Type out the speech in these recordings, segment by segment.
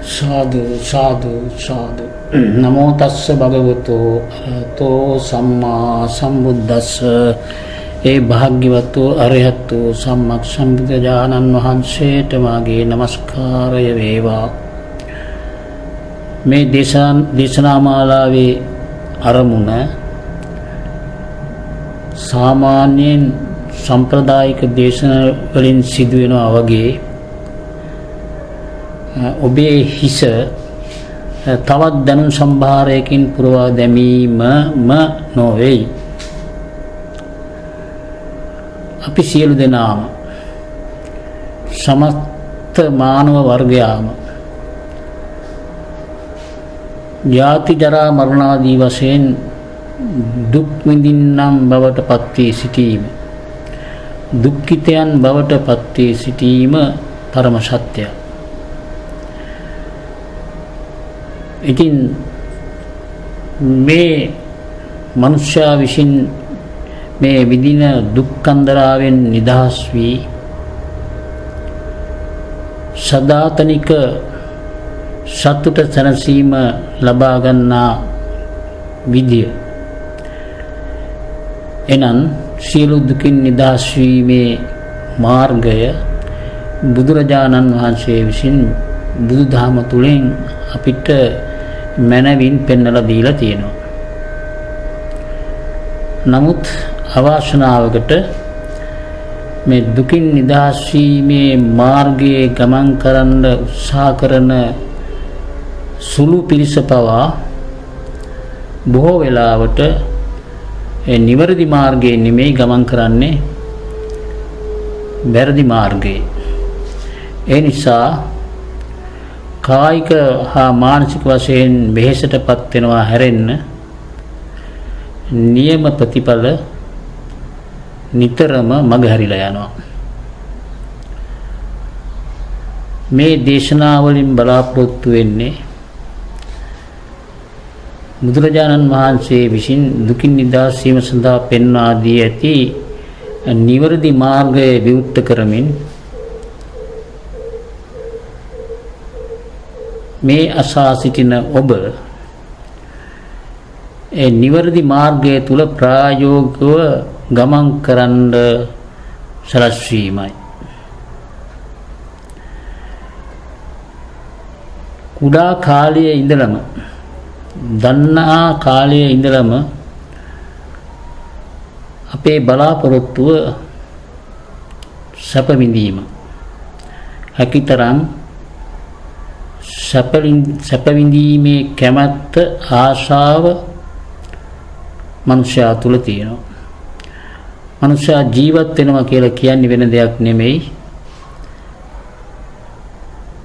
සාදු සාදු සාදු. නමෝ තස්ස භගවතු අරහතෝ සම්මා සම්බුද්දස්ස. ඒ භාග්‍යවතු අරහතෝ සම්මක් සම්බුදුරජාණන් වහන්සේට මාගේ නමස්කාරය වේවා. මේ දේශනා මාලාවේ අරමුණ සාමාන්‍යයෙන් සම්ප්‍රදායික දේශන වලින් සිදු වෙනවා වගේ ඔබේ හිස තවත් දැනුම් සම්භාරයකින් පුරවා දැමීමම නොවේයි. අපි සියලු දෙනාම සමස්ත මානව වර්ගයාම ජාති ජරා මරණ ආදී වශයෙන් දුක් විඳින්නම් බවට පත් වී සිටීම, දුක්ඛිතයන් බවට පත් වී සිටීම පරම සත්‍යය. ඉතින් මේ මනුෂ්‍යයා විසින් මේ විඳින දුක්ඛන්දරාවෙන් නිදහස් වී සදාතනික සතුට සැනසීම ලබා ගන්නා විදිය, එනම් සියලු දුකින් නිදහස් වීමේ මාර්ගය බුදුරජාණන් වහන්සේ විසින් බුදුදහම තුළින් අපිට මනවින් පෙන්වලා දීලා තියෙනවා. නමුත් අවාසනාවකට මේ දුකින් නිදහස් වීමේ මාර්ගයේ ගමන් කරන්න උත්සාහ කරන සුළු පිරිස පවා බොහෝ වෙලාවට ඒ නිවැරදි මාර්ගයේ නෙමෙයි ගමන් කරන්නේ, වැරදි මාර්ගයේ. ඒ නිසා කායික හා මානසික වශයෙන් වෙහෙසටපත් වෙනවා හැරෙන්න නියම ප්‍රතිඵල නිතරම මගහැරිලා යනවා. මේ දේශනාවලින් බලාපොරොත්තු වෙන්නේ බුදුරජාණන් වහන්සේ විසින් දුකින් නිදහස් වීම සඳහා පෙන්වා දී ඇති නිවැරදි මාර්ගය විවෘත කරමින් මේ අසා සිටින ඔබ ඒ නිවැරදි මාර්ගය තුල ප්‍රායෝගිකව ගමන් කරන්න සලස්වීමයි. කුඩා කාලයේ ඉඳලම, දන්නා කාලයේ ඉඳලම අපේ බලාපොරොත්තුව සැප විඳීම. හැකිතරම් සැප විඳීමේ කැමැත්ත, ආශාව මනුෂ්‍යයා තුල තියෙනවා. මනුෂ්‍යයා ජීවත් වෙනවා කියලා කියන්නේ වෙන දෙයක් නෙමෙයි,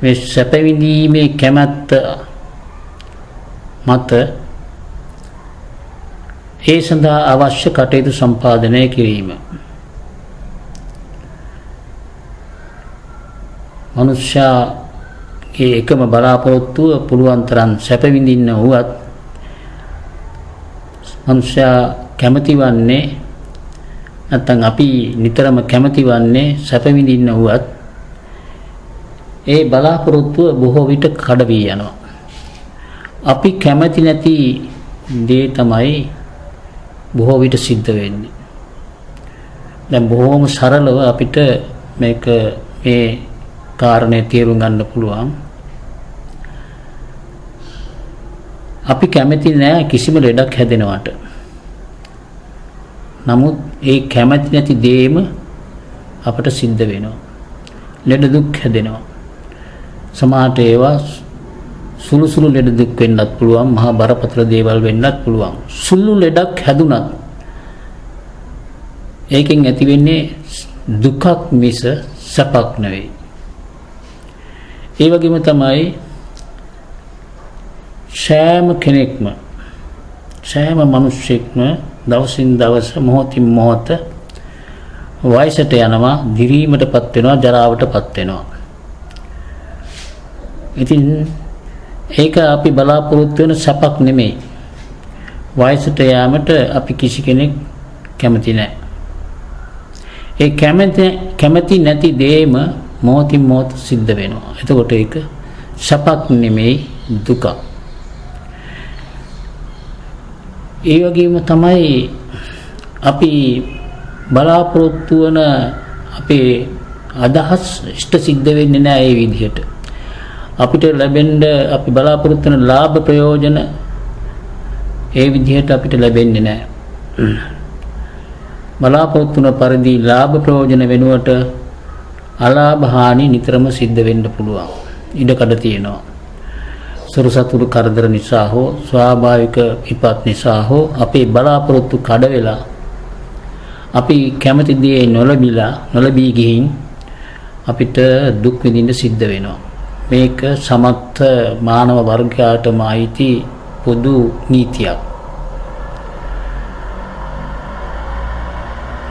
මේ සැප විඳීමේ කැමැත්ත මත ඒ සඳහා අවශ්‍ය කටයුතු සම්පාදනය කිරීම. මනුෂ්‍යයාගේ එකම බලාපොරොත්තුව පුළුවන් තරම් සැප විඳින්න වුවත් මනුෂ්‍යයා කැමති වන්නේ, නැත්නම් අපි නිතරම කැමති වන්නේ සැප විඳින්න වුවත් ඒ බලාපොරොත්තුව බොහෝ විට කඩ වී යනවා. අපි කැමති නැති දේ තමයි බොහෝ විට සිද්ධ වෙන්නේ. දැන් බොහෝම සරලව අපිට මේක මේ කාරණේ තේරුම් ගන්න පුළුවන්. අපි කැමති නෑ කිසිම ලෙඩක් හැදෙනවට. නමුත් ඒ කැමති නැති දේම අපට සිද්ධ වෙනවා. ලෙඩ දුක් හැදෙනවා. සමහරට ඒවා සුළු සුළු ලෙඩ දුක් වෙන්නත් පුළුවන්, මහා බරපතල දේවල් වෙන්නත් පුළුවන්. සුළු ලෙඩක් හැදුනත් ඒකෙන් ඇති වෙන්නේ දුකක් මිස සැපක් නෙවෙයි. ඒ වගේම තමයි සෑම කෙනෙක්ම, සෑම මිනිස්සෙක්ම දවසින් දවස මොහොතින් මොහොත වයසට යනවා, දිරීමටපත් වෙනවා, ජරාවටපත් වෙනවා. ඉතින් ඒක අපි බලාපොරොත්තු වෙන සැපක් නෙමෙයි. වයසට යාමට අපි කිසි කෙනෙක් කැමති නෑ. ඒ කැමති නැති දේම මොහොතින් මොහොත සිද්ධ වෙනවා. එතකොට ඒක සැපක් නෙමෙයි දුකක්. ඒ වගේම තමයි අපි බලාපොරොත්තු වන අපේ අදහස් ඉෂ්ට සිද්ධ වෙන්නේ නැහැ ඒ විදිහට. අපිට ලැබෙන්න අපි බලාපොරොත්තු වෙන ලාභ ප්‍රයෝජන ඒ විදිහට අපිට ලැබෙන්නේ නැහැ. බලාපොරොත්තු වන පරිදි ලාභ ප්‍රයෝජන වෙනුවට අලාභ හානි නිතරම සිද්ධ වෙන්න පුළුවන්. ඉඩකඩ තියෙනවා. සොරු සතුරු කරදර නිසා හෝ ස්වාභාවික විපත් නිසා හෝ අපේ බලාපොරොත්තු කඩ වෙලා අපි කැමති දේ නොලැබී ගිහින් අපිට දුක් විඳින්න සිද්ධ වෙනවා. මේක සමස්ත මානව වර්ගයාටම අයිති පොදු නීතියක්.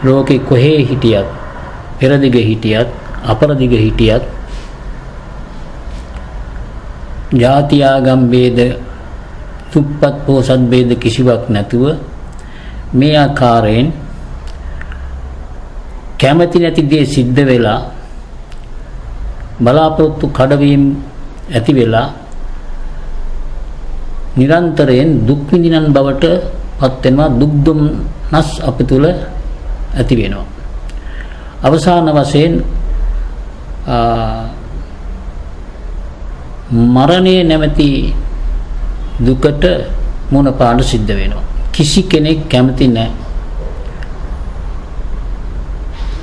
ලෝකේ කොහේ හිටියත්, පෙරදිග හිටියත්, අපරදිග හිටියත්, ජාති ආගම් ભેද, දුප්පත් පොහොසත් ભેද කිසිවක් නැතුව මේ ආකාරයෙන් කැමති නැති දේ සිද්ධ වෙලා බලාපොරොත්තු කඩවීම ඇති වෙලා නිරන්තරයෙන් දුක් විඳිනන් බවට පත් වෙනවා. දුක් දුම්නස් අප තුළ ඇති වෙනවා. අවසාන වශයෙන් මරණය නැමැති දුකට මුහුණ පාන්න සිද්ධ වෙනවා. කිසි කෙනෙක් කැමති නැහැ.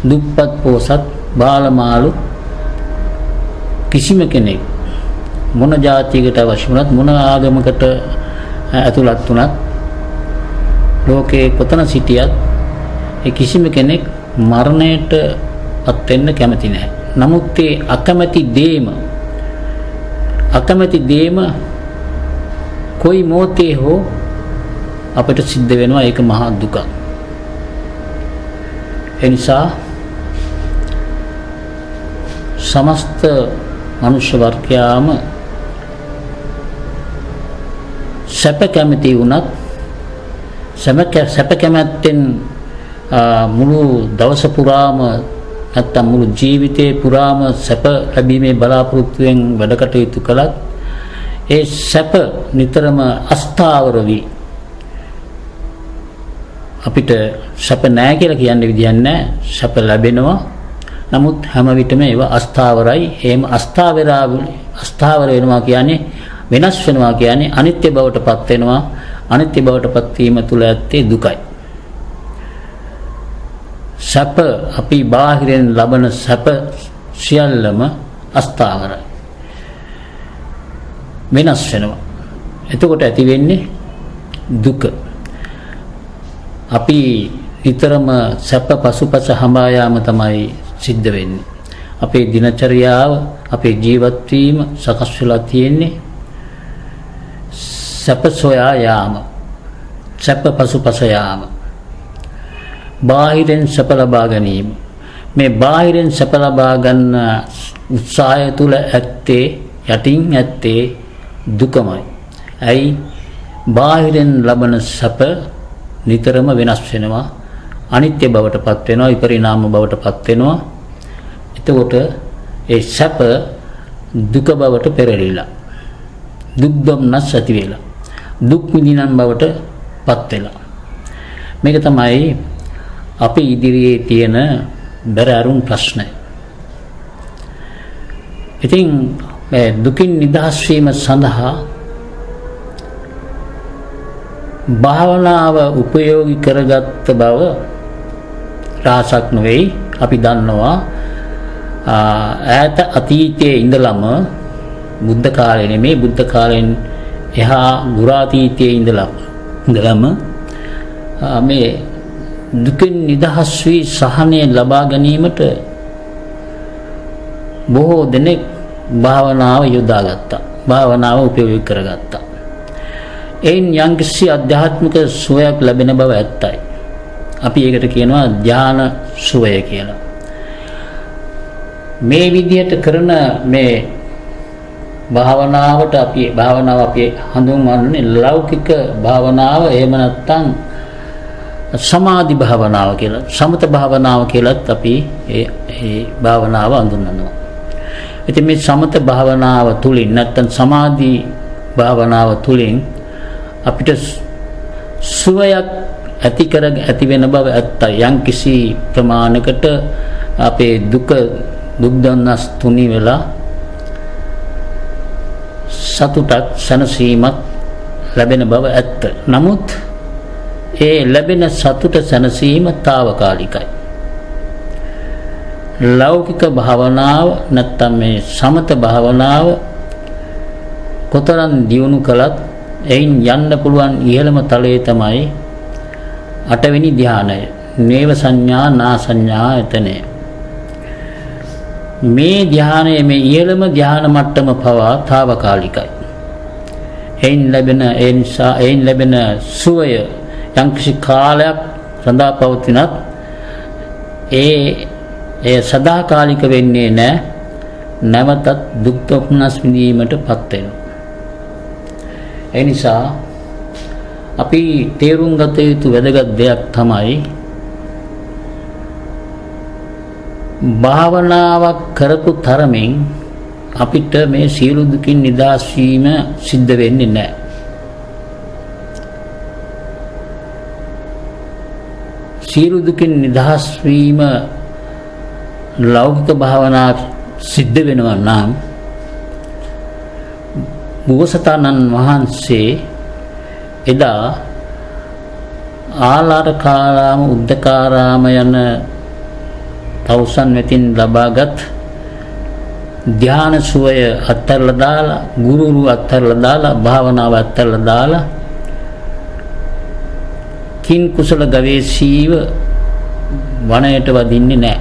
දුප්පත් පොහොසත් බාලමාලු කිසිම කෙනෙක් මොන ජාතියකට අවශ්‍ය වුණත් මොන ආගමකට ඇතුළත් වුණත් ලෝකේ කොතන සිටියත් ඒ කිසිම කෙනෙක් මරණයට පත් වෙන්න කැමති නැහැ. නමුත් ඒ අකමැති දේම කොයි මොහොතේ හෝ අපිට සිද්ධ වෙනවා. ඒක මහා දුකක්. ඒ නිසා සමස්ත මනුෂ්‍ය වර්ගයාම සැප කැමති වුණත් සැප කැමැත්තෙන් මුළු දවස පුරාම නැත්තම් මුළු ජීවිතේ පුරාම සැප ලැබීමේ බලාපොරොත්තුවෙන් වැඩ කටයුතු කළත් ඒ සැප නිතරම අස්ථාවර වී අපිට සැප නෑ කියලා කියන්න විදියක් නෑ. සැප ලැබෙනවා. නමුත් හැම විටම ඒවා අස්ථාවරයි. එහෙම අස්ථාවර වෙනවා කියන්නේ වෙනස් වෙනවා කියන්නේ අනිත්‍ය බවට පත් වෙනවා. අනිත්‍ය බවට පත් වීම තුළ ඇත්තේ දුකයි. සැප අපි බාහිරෙන් ලබන සැප සියල්ලම අස්ථාවරයි. වෙනස් වෙනවා. එතකොට ඇති වෙන්නේ දුක. අපි නිතරම සැප පසුපස හඹා යාම තමයි සිද්ධ වෙන්නේ. අපේ දිනචරියාව, අපේ ජීවත් වීම සකස් වෙලා තියෙන්නේ සැප සොයා යාම, සැප පසුපස යාම, බාහිරෙන් සැප ලබා ගැනීම. මේ බාහිරෙන් සැප ලබා ගන්න උත්සාහය තුල ඇත්තේ යටින් ඇත්තේ දුකමයි. ඇයි? බාහිරෙන් ලබන සැප නිතරම වෙනස් වෙනවා, අනිත්‍ය බවට පත් වෙනවා, විපරිණාම බවට පත් වෙනවා. එතකොට ඒ සැප දුක බවට පෙරලිලා දුක් දුම්නස් ඇති වෙලා දුක් විඳිනන් බවට පත් වෙලා. මේක තමයි අපේ ඉදිරියේ තියෙන බැරෑරුම් ප්‍රශ්නය. ඉතින් මේ දුකින් නිදහස් වීම සඳහා භාවනාව උපයෝගී කරගත්ත බව රහසක් නෙවෙයි. අපි දන්නවා ඈත අතීතයේ ඉඳලම, බුද්ධ කාලේ නෙමෙයි, බුද්ධ කාලෙන් එහා දුරාතීතයේ ඉඳලම මේ දුකින් නිදහස් වී සහනය ලබා ගැනීමට බොහෝ දෙනෙක් භාවනාව යොදාගත්තා, භාවනාව උපයෝගී කරගත්තා. එයින් යම්කිසි ආධ්‍යාත්මික සුවයක් ලැබෙන බව ඇත්තයි. අපි ඒකට කියනවා ධ්‍යාන සුවය කියලා. මේ විදිහට කරන මේ භාවනාවට අපි භාවනාව අපි හඳුන්වන්නේ ලෞකික භාවනාව, එහෙම නැත්නම් සමාධි භාවනාව කියලා, සමත භාවනාව කියලත් අපි ඒ භාවනාව හඳුන්වනවා. ඉතින් මේ සමත භාවනාව තුළින් නැත්තම් සමාධි භාවනාව තුළින් අපිට සුවයක් ඇති කර ඇති වෙන බව ඇත්තයි. යම්කිසි ප්‍රමාණයකට අපේ දුක දුක් දන්නස් තුනී වෙලා සතුටක් සැනසීමක් ලැබෙන බව ඇත්ත. නමුත් ඒ ලැබෙන සතුට සැනසීම තාවකාලිකයි. ලෞකික භාවනාව නැත්තම් මේ සමත භාවනාව කොතරම් දියුණු කළත් එයින් යන්න පුළුවන් ඉහළම තලයේ තමයි අටවෙනි ධ්‍යානය. නේව සංඥා නා සංඥා එතනය. මේ ධ්‍යානය, මේ ඉහළම ධ්‍යාන මට්ටම පවා තාවකාලිකයි. එයින් ලැබෙන, ඒ නිසා එයින් ලැබෙන සුවය යම්කිසි කාලයක් රඳා පවතිනත් ඒ එය සදාකාලික වෙන්නේ නැහැ. නැවතත් දුක් දුක්නස් විඳීමටපත් වෙනවා. ඒ නිසා අපි තේරුම් ගත යුතු වැදගත් දෙයක් තමයි භාවනාවක් කරපු තරමින් අපිට මේ සියලු දුකින් නිදහස් වීම සිද්ධ වෙන්නේ නැහැ. සියලු දුකින් නිදහස් වීම ලෞකික භාවනා සිද්ධ වෙනවා නම් බෝසතාණන් වහන්සේ එදා ආලාරකාරාම උද්දකාරාම යන තවුසන් වෙතින් ලබාගත් ධ්‍යාන සුවය අත්හැරලා දාලා, ගුරුවරු අත්හැරලා දාලා, භාවනාව අත්හැරලා දාලා කින් කුසල ගවේෂීව වනයට වදින්නේ නැහැ.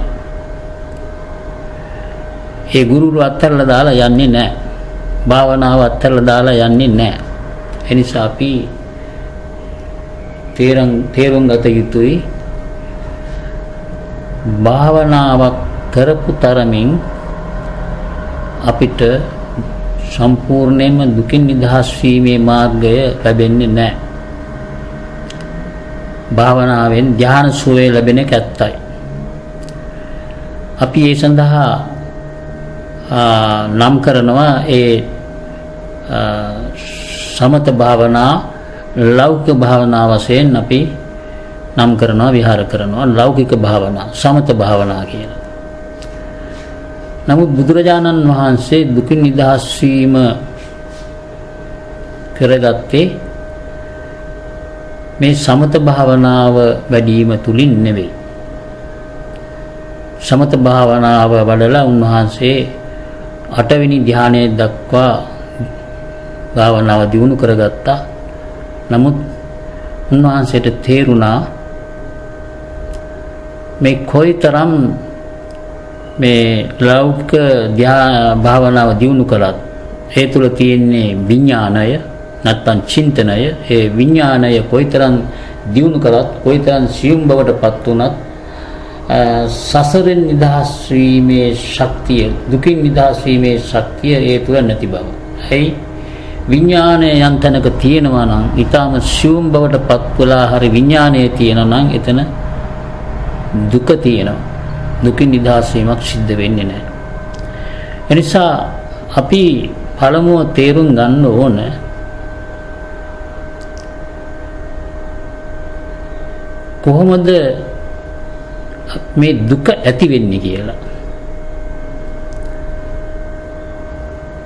ඒ ගුරුවරු අත්හැරලා දාලා යන්නේ නැහැ. භාවනාව අත්හැරලා දාලා යන්නේ නැහැ. ඒ නිසා අපි තේරුම් ගත යුතුයි භාවනාවක් කරපු තරමින් අපිට සම්පූර්ණයෙන්ම දුකින් නිදහස් වීමේ මාර්ගය ලැබෙන්නේ නැහැ. භාවනාවෙන් ධ්‍යාන සුවය ලැබෙන එක ඇත්තයි. අපි ඒ සඳහා නම් කරනවා ඒ සමත භාවනා ලෞකික භාවනා වශයෙන් අපි නම් කරනවා, විහාර කරනවා ලෞකික භාවනා, සමත භාවනා කියලා. නමුත් බුදුරජාණන් වහන්සේ දුකින් නිදහස් වීම කරගත්තේ මේ සමත භාවනාව වැඩිම තුලින් නෙවෙයි. සමත භාවනාව වඩලා උන්වහන්සේ අටවෙනි ධ්‍යානයේ දක්වා භාවනාව දියුණු කරගත්තා. නමුත් උන්වහන්සේට තේරුණා මේ කොයිතරම් මේ ලෞකික ධ්‍යාන භාවනාව දියුණු කළත් ඒ තුල තියෙන්නේ විඥානය නැත්තම් චින්තනය. ඒ විඥානය කොයිතරම් දියුණු කළත්, කොයිතරම් සියුම් බවට පත් වුණත් සසරෙන් නිදහස් වීමේ ශක්තිය, දුකින් නිදහස් වීමේ ශක්තිය ඒ තුල නැති බව. ඇයි? විඥානය යම් තැනක තියෙනවා නම්, ඊටාම සියුම් බවට පත් වෙලා හරි විඥානය තියෙනවා නම් එතන දුක තියෙනවා. දුකින් නිදහස් වීමක් සිද්ධ වෙන්නේ නැහැ. එනිසා අපි පළමුව තේරුම් ගන්න ඕන කොහොමද මේ දුක ඇති වෙන්නේ කියලා.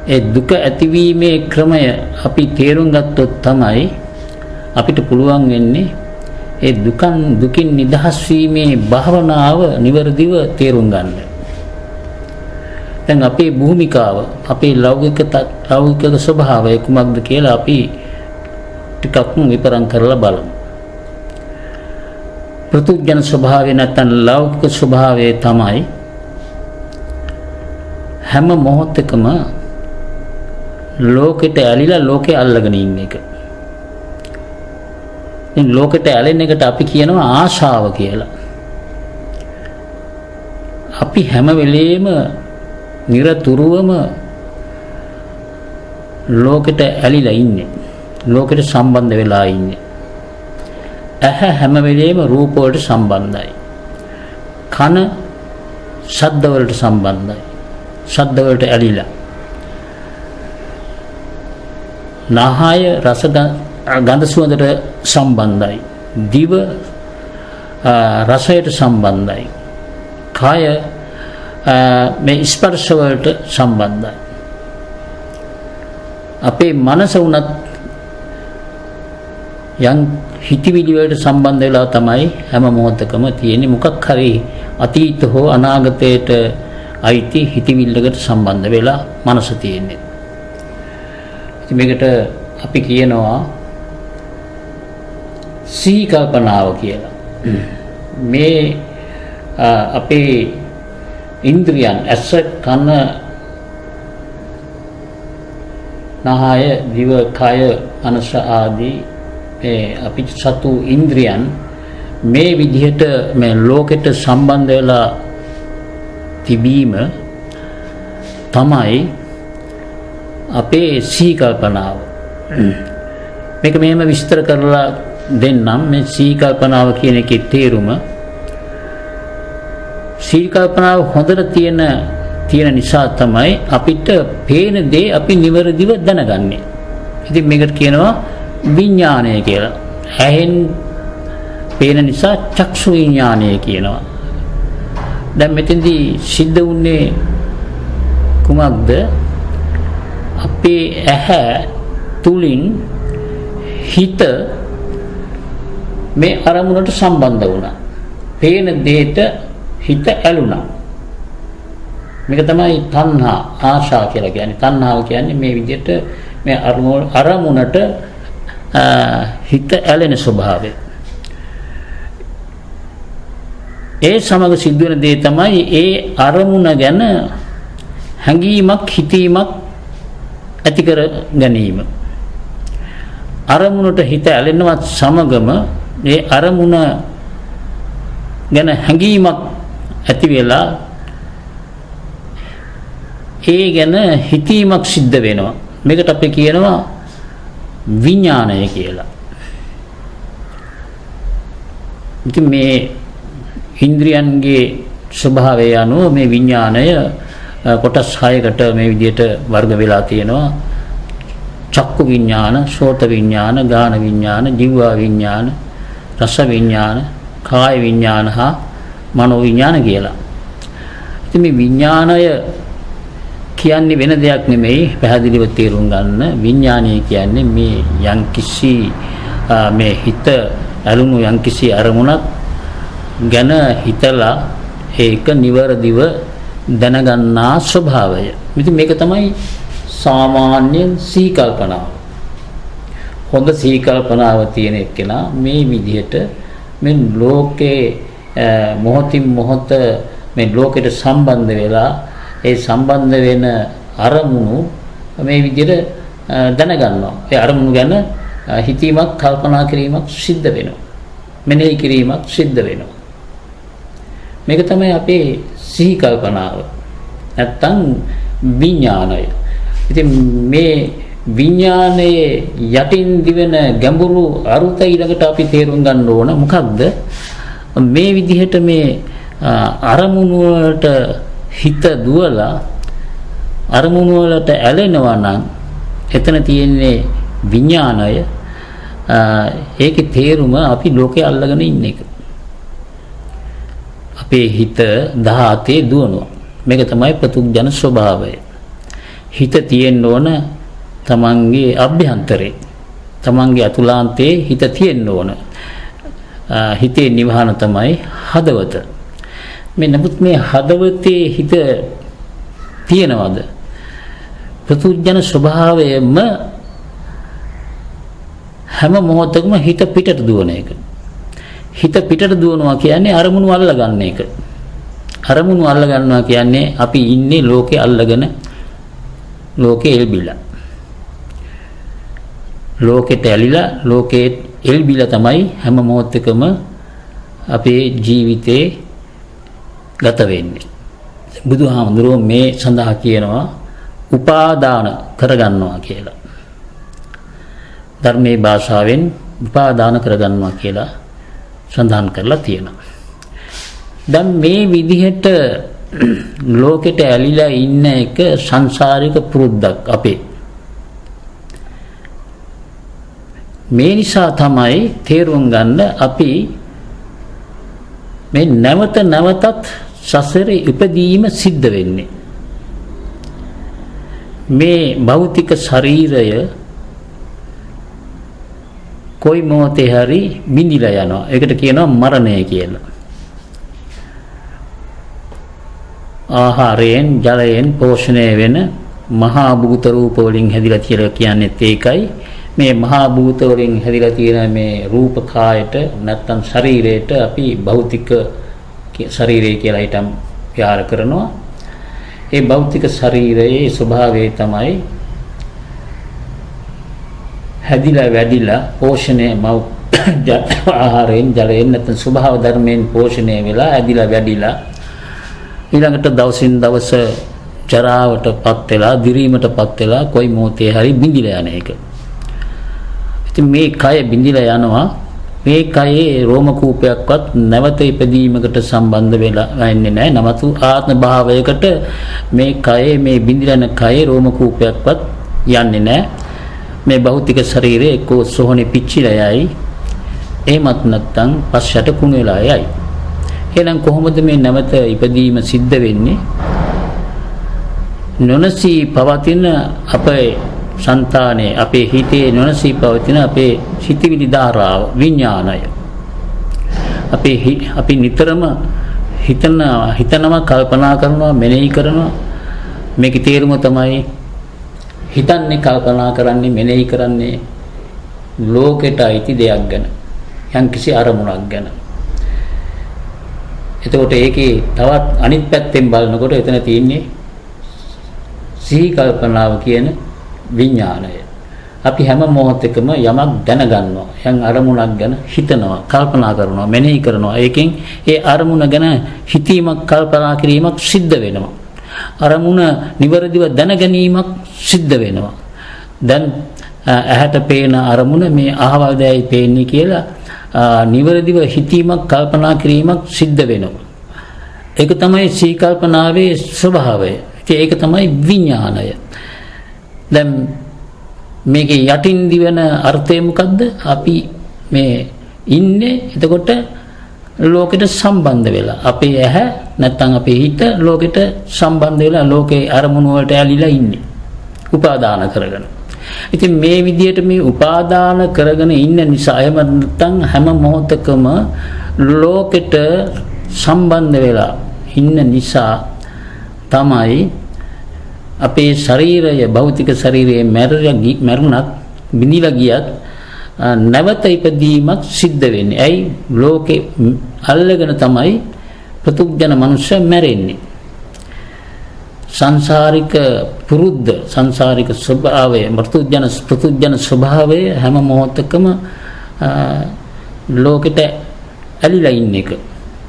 ඒ දුක ඇතිවීමේ ක්‍රමය අපි තේරුම් ගත්තොත් තමයි අපිට පුළුවන් වෙන්නේ ඒ දුකින් නිදහස් වීමේ භාවනාව නිවැරදිව තේරුම් ගන්න. දැන් අපේ භූමිකාව, අපේ ලෞකික ස්වභාවය කුමක්ද කියලා අපි ටිකක් විපරම් කරලා බලමු. පෘථුජන ස්වභාවය නැත්නම් ලෞකික ස්වභාවය තමයි හැම මොහොතකම ලෝකෙට ඇලිලා ලෝකේ අල්ලගෙන ඉන්න එක. ඉතින් ලෝකෙට ඇලෙන එකට අපි කියනවා ආශාව කියලා. අපි හැම වෙලේම නිරතුරුවම ලෝකෙට ඇලිලා ඉන්නේ. ලෝකෙට සම්බන්ධ වෙලා ඉන්නේ. ඇහැ හැම වෙලේම රූප වලට සම්බන්ධයි. කන ශබ්ද වලට සම්බන්ධයි. ශබ්ද වලට ඇලිලා. නහය රස ගඳ සුවඳට සම්බන්ධයි. දිව රසයට සම්බන්ධයි. කය මේ ස්පර්ශ වලට සම්බන්ධයි. අපේ මනස වුණත් යම් හිතවිලි වලට සම්බන්ධ වෙලා තමයි හැම මොහොතකම තියෙන්නේ. මොකක් හරි අතීත හෝ අනාගතයට අයිති හිතවිල්ලකට සම්බන්ධ වෙලා මනස තියෙන්නේ. ඉතින් මේකට අපි කියනවා සිහි කල්පනාව කියලා. මේ අපේ ඉන්ද්‍රියන් ඇස, කන, නහය, දිව, කය, මනස ආදී මේ අපි සතු ඉන්ද්‍රියන් මේ විදිහට මේ ලෝකෙට සම්බන්ධ වෙලා තිබීම තමයි අපේ සිහි කල්පනාව. මේක මෙහෙම විස්තර කරලා දෙන්නම්. මේ සිහි කල්පනාව කියන එකේ තේරුම, සිහි කල්පනාව හොඳට තියෙන නිසා තමයි අපිට පේන දේ අපි නිවැරදිව දැනගන්නේ. ඉතින් මේකට කියනවා විඥානය කියලා. ඇහෙන් පේන නිසා චක්සු විඥානය කියනවා. දැන් මෙතෙන්දී සිද්ධ වුණේ කුමක්ද? අපේ ඇහැ තුලින් හිත මේ අරමුණට සම්බන්ධ වුණා. පේන දෙයට හිත ඇලුනා. මේක තමයි තණ්හා ආශා කියලා කියන්නේ. තණ්හාව කියන්නේ මේ විදිහට මේ අරමුණට හිත ඇලෙන ස්වභාවය. ඒ සමග සිදුවෙන දේ තමයි ඒ අරමුණ ගැන හැඟීමක් හිතීමක් ඇති කර ගැනීම. අරමුණට හිත ඇලෙනවත් සමගම ඒ අරමුණ ගැන හැඟීමක් ඇති වෙලා ඒ ගැන හිතීමක් සිද්ධ වෙනවා. මේකට අපි කියනවා විඥානය කියලා. ඉතින් මේ ඉන්ද්‍රියන්ගේ ස්වභාවය අනුව මේ විඥානය කොටස් 6කට මේ විදිහට වර්ග වෙලා තියෙනවා. චක්කු විඥාන, සෝත විඥාන, ගාන විඥාන, ජීවා විඥාන, රස විඥාන, කාය විඥාන හා මනෝ විඥාන කියලා. ඉතින් මේ විඥානය කියන්නේ වෙන දෙයක් නෙමෙයි, පැහැදිලිව තේරුම් ගන්න. විඥානය කියන්නේ මේ යම්කිසි මේ හිත ඇලුණු යම්කිසි අරමුණක් ගැන හිතලා ඒක නිවැරදිව දැනගන්නා ස්වභාවය. ඉතින් මේක තමයි සාමාන්‍ය සිහි කල්පනාව. හොඳ සිහි කල්පනාව තියෙන එක්කෙනා මේ විදිහට මේ ලෝකේ මොහොතින් මොහොත මේ ලෝකෙට සම්බන්ධ වෙලා ඒ සම්බන්ධ වෙන අරමුණු මේ විදිහට දැනගන්නවා. ඒ අරමුණු ගැන හිතීමක් කල්පනා කිරීමක් සිද්ධ වෙනවා. මෙනෙහි කිරීමක් සිද්ධ වෙනවා. මේක තමයි අපේ සිහි කල්පනාව. නැත්තම් විඥානය. ඉතින් මේ විඥානයේ යටින් දිවෙන ගැඹුරු අරුත ඊළඟට අපි තේරුම් ගන්න ඕන මොකක්ද? මේ විදිහට මේ අරමුණු වලට හිත දුවලා අරමුණු වලට ඇලෙනවා නම් එතන තියෙන්නේ විඥානය. ඒකේ තේරුම අපි ලෝකේ අල්ලගෙන ඉන්න එක. අපේ හිත 17 දුවනවා. මේක තමයි පෘථුග්ජන ස්වභාවය. හිත තියෙන්න ඕන තමන්ගේ අභ්‍යන්තරේ. තමන්ගේ අතුලාන්තයේ හිත තියෙන්න ඕන. හිතේ නිවහන තමයි හදවත. මේ නමුත් මේ හදවතේ හිත තියෙනවද? පෘථුග්ජන ස්වභාවයම හැම මොහොතකම හිත පිටට දුවන එක. හිත පිටට දුවනවා කියන්නේ අරමුණු අල්ල ගන්න එක. අරමුණු අල්ල ගන්නවා කියන්නේ අපි ඉන්නේ ලෝකේ අල්ලගෙන, ලෝකේ එල්බිලා. ලෝකෙට ඇලිලා ලෝකේ එල්බිලා තමයි හැම මොහොතකම අපේ ජීවිතේ ගත වෙන්නේ. බුදුහාමුදුරුවෝ මේ සඳහා කියනවා උපාදාන කරගන්නවා කියලා. ධර්මයේ භාෂාවෙන් උපාදාන කරගන්නවා කියලා සඳහන් කරලා තියෙනවා. දැන් මේ විදිහට ලෝකෙට ඇලිලා ඉන්න එක සංසාරික පුරුද්දක් අපේ. මේ නිසා තමයි තේරුම් ගන්න අපි මේ නැවත නැවතත් සසරේ ඉපදීම සිද්ධ වෙන්නේ. මේ භෞතික ශරීරය කොයි මොහොතේ හරි බිඳිලා යනවා. ඒකට කියනවා මරණය කියලා. ආහාරයෙන් ජලයෙන් පෝෂණය වෙන මහා භූත රූප වලින් හැදිලා කියලා කියන්නේත් ඒකයි. මේ මහා භූත වලින් හැදිලා තියෙන මේ රූප කායට නැත්තම් ශරීරයට අපි භෞතික ශරීරය කියලා හිතම් ව්‍යවහාර කරනවා. ඒ භෞතික ශරීරයේ ස්වභාවය තමයි හැදිලා වැඩිලා පෝෂණය මව් ආහාරයෙන් ජලයෙන් නැත්නම් ස්වභාව ධර්මයෙන් පෝෂණය වෙලා හැදිලා වැඩිලා ඊළඟට දවසින් දවස ජරාවටපත් වෙලා දිරීමටපත් වෙලා කොයි මොහොතේ හරි බිඳිලා යන එක. ඉතින් මේ කය බිඳිලා යනවා. මේ කයේ රෝම කූපයක්වත් නැවත ඉපදීමකට සම්බන්ධ වෙලා ඉන්නේ නැහැ. නමතු ආත්ම භාවයකට මේ කයේ මේ බිඳිලා යන කයේ රෝම කූපයක්වත් යන්නේ නැහැ. මේ භෞතික ශරීරය එක්කෝ සොහොනේ පිච්චිලා යයි. එහෙමත් නැත්නම් පස්සට කුණු වෙලා යයි. එහෙනම් කොහොමද මේ නැවත ඉපදීම සිද්ධ වෙන්නේ? නොනසී පවතින අපේ సంతානයේ අපේ හිතේ නොනසී පවතින අපේ සිතිවිලි ධාරාව විඥානය. අපේ අපි නිතරම හිතනවා, කල්පනා කරනවා, මෙනෙහි කරනවා. මේකේ තේරුම තමයි හිතන්නේ, කල්පනා කරන්නේ, මෙනෙහි කරන්නේ ලෝකෙට අයිති දෙයක් ගැන, යම්කිසි අරමුණක් ගැන. එතකොට ඒකේ තවත් අනිත් පැත්තෙන් බලනකොට එතන තියෙන්නේ සිහි කල්පනාව කියන විඥානය. අපි හැම මොහොතකම යමක් දැනගන්නවා, යම් අරමුණක් ගැන හිතනවා, කල්පනා කරනවා, මෙනෙහි කරනවා. ඒකෙන් ඒ අරමුණ ගැන හිතීමක්, කල්පනා කිරීමක් සිද්ධ වෙනවා. අරමුණ නිවැරදිව දැන ගැනීමක් සිද්ධ වෙනවා. දැන් ඇහැට පේන අරමුණ මේ අහවල් දෙයයි පේන්නේ කියලා නිවැරදිව හිතීමක්, කල්පනා කිරීමක් සිද්ධ වෙනවා. ඒක තමයි සිහි කල්පනාවේ ස්වභාවය. ඉතින් ඒක තමයි විඥානය. දැන් මේකේ යටින් දිවෙන අර්ථය මොකද්ද? අපි මේ ඉන්නේ එතකොට ලෝකෙට සම්බන්ධ වෙලා, අපේ ඇහැ නැත්තම් අපේ හිත ලෝකෙට සම්බන්ධ වෙලා ලෝකේ අරමුණු වලට ඇලිලා ඉන්නේ උපාදාන කරගෙන. ඉතින් මේ විදියට මේ උපාදාන කරගෙන ඉන්න නිසා, එහෙම නැත්තම් හැම මොහොතකම ලෝකෙට සම්බන්ධ වෙලා ඉන්න නිසා තමයි අපේ ශරීරය, භෞතික ශරීරය මැරුණත් බිඳිලා ගියත් නැවත ඉපදීමක් සිද්ධ වෙන්නේ. ඇයි? ලෝකේ අල්ලගෙන තමයි පෘථුග්ජන මනුෂ්‍ය මැරෙන්නේ. සංසාරික පුරුද්ද, සංසාරික ස්වභාවය, පෘථුග්ජන ස්වභාවය හැම මොහොතකම ලෝකෙට ඇලිලා ඉන්න එක.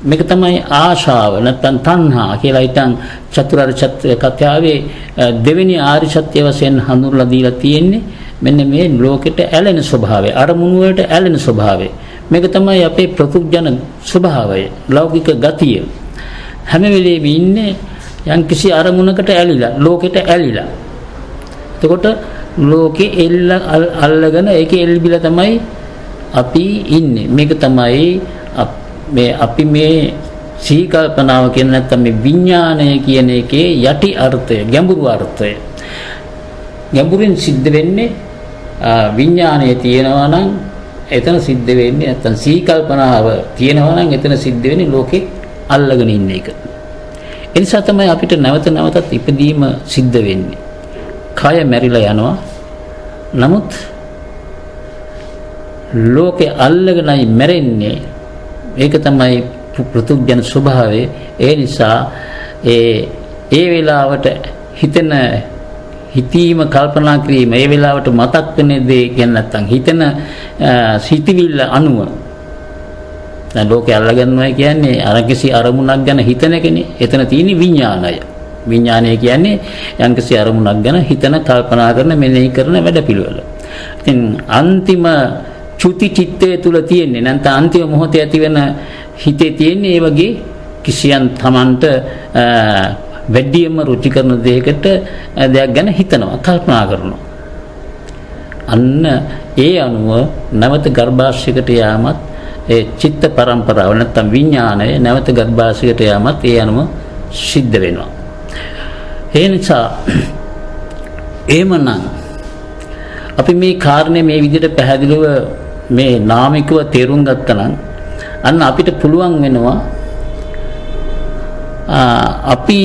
මේක තමයි ආශාව නැත්නම් තණ්හා කියලා හිටන් චතුරාර්ය සත්‍ය කතාවේ දෙවෙනි ආර්ය සත්‍ය වශයෙන් හඳුන්වලා දීලා තියෙන්නේ. මෙන්න මේ ලෝකෙට ඇලෙන ස්වභාවය, අරමුණු වලට ඇලෙන ස්වභාවය. මේක තමයි අපේ පෘථුග්ජන ස්වභාවය, ලෞකික ගතිය. හැම වෙලෙම ඉන්නේ යම්කිසි අරමුණකට ඇලිලා, ලෝකෙට ඇලිලා. එතකොට ලෝකෙ එල්ල අල්ලගෙන ඒකේ එල්බිලා තමයි අපි ඉන්නේ. මේක තමයි මේ අපි මේ සිහි කල්පනාව කියන නැත්නම් මේ විඥානය කියන එකේ යටි අර්ථය, ගැඹුරු අර්ථය. ගැඹුරින් සිද්ධ වෙන්නේ විඥානය තියෙනවා නම් එතන සිද්ධ වෙන්නේ, නැත්නම් සිහි කල්පනාව තියෙනවා නම් එතන සිද්ධ වෙන්නේ ලෝකේ අල්ලගෙන ඉන්න එක. ඒ නිසා තමයි අපිට නැවත නැවතත් ඉපදීම සිද්ධ වෙන්නේ. කය මැරිලා යනවා. නමුත් ලෝකේ අල්ලගෙනයි මැරෙන්නේ. ඒක තමයි පෘථුග්ජන ස්වභාවය. ඒ නිසා ඒ ඒ වෙලාවට හිතෙන හිතීම, කල්පනා කිරීම, ඒ වෙලාවට මතක් වෙන දේ ගැන නැත්තම් හිතෙන සිතිවිල්ල අනුව, දැන් ලෝකේ අල්ලගන්නවා කියන්නේ අර කිසි අරමුණක් ගැන හිතන එකනේ. එතන තියෙන විඥානය. විඥානය කියන්නේ යම්කිසි අරමුණක් ගැන හිතන, කල්පනා කරන, මෙනෙහි කරන වැඩපිළිවෙල. ඉතින් අන්තිම චුති චිත්තය තුල තියෙන්නේ නැත්නම් අන්තිම මොහොතේ ඇතිවෙන හිතේ තියෙන්නේ ඒ වගේ කිසියම් තමන්ට වැඩියෙන්ම රුචි කරන දෙයකට දෙයක් ගැන හිතනවා, කල්පනා කරනවා. අන්න ඒ අනුව නැවත ගර්භාෂයකට යාමත් ඒ චිත්ත පරම්පරාව නැත්තම් විඥාණය නැවත ගර්භාෂයකට යාමත් ඒ අනුව සිද්ධ වෙනවා. ඒ නිසා එහෙමනම් අපි මේ කාරණේ මේ විදිහට පැහැදිලිව මේ නාමිකව තේරුම් ගත්තා නම් අන්න අපිට පුළුවන් වෙනවා අපි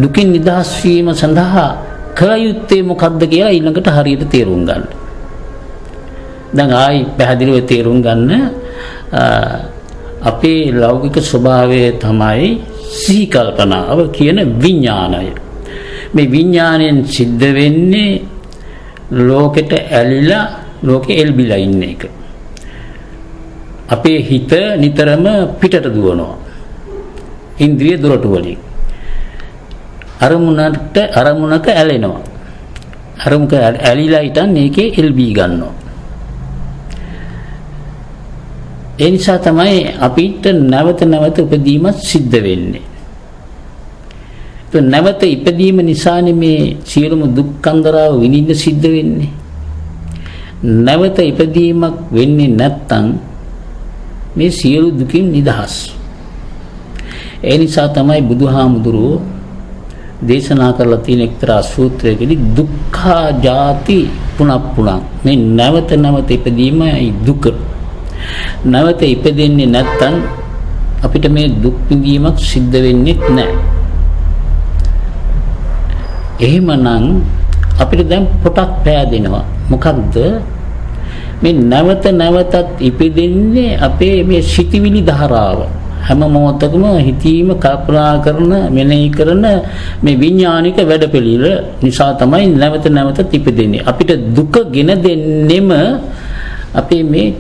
දුකින් නිදහස් වීම සඳහා කළ යුත්තේ මොකද්ද කියලා ඊළඟට හරියට තේරුම් ගන්න. දැන් ආයි පැහැදිලිව තේරුම් ගන්න අපේ ලෞකික ස්වභාවය තමයි සිහි කල්පනාව කියන විඥානය. මේ විඥාණයෙන් සිද්ධ වෙන්නේ ලෝකෙට ඇලිලා ලෝකෙ එල්බිලා ඉන්න එක. අපේ හිත නිතරම පිටට දුවනවා. ඉන්ද්‍රිය දොරටු වලින්. අරමුණට අරමුණක ඇලෙනවා. අරමුණක ඇලිලා හිටන් ඒකේ එල්බී ගන්නවා. ඒ නිසා තමයි අපිට නැවත නැවත උපදීමත් සිද්ධ වෙන්නේ. ඒ නැවත ඉපදීම නිසානේ මේ සියලුම දුක් කන්දරාව විඳින්න සිද්ධ වෙන්නේ. නැවත ඉපදීමක් වෙන්නේ නැත්තම් මේ සියලු දුකින් නිදහස්. ඒ නිසා තමයි බුදුහාමුදුරුවෝ දේශනා කරලා තියෙන එක්තරා සූත්‍රයකදී දුක්ඛා ජාති පුනප්පුණං, මේ නැවත නැවත ඉපදීමයි දුක. නැවත ඉපදෙන්නේ නැත්තම් අපිට මේ දුක් විඳීමක් සිද්ධ වෙන්නේ නැහැ. එහෙමනම් අපිට දැන් පොටක් පෑදෙනවා. මොකක්ද මේ නැවත නැවතත් ඉපදෙන්නේ? අපේ මේ සිතිවිලි ධාරාව හැම මොහොතකම හිතීම කල්පනා කරන මෙනෙහි කරන මේ විඥානික වැඩපිළිවෙල නිසා තමයි නැවත නැවතත් ඉපදෙන්නේ. අපිට දුක ගෙන දෙන්නෙම අපේ මේ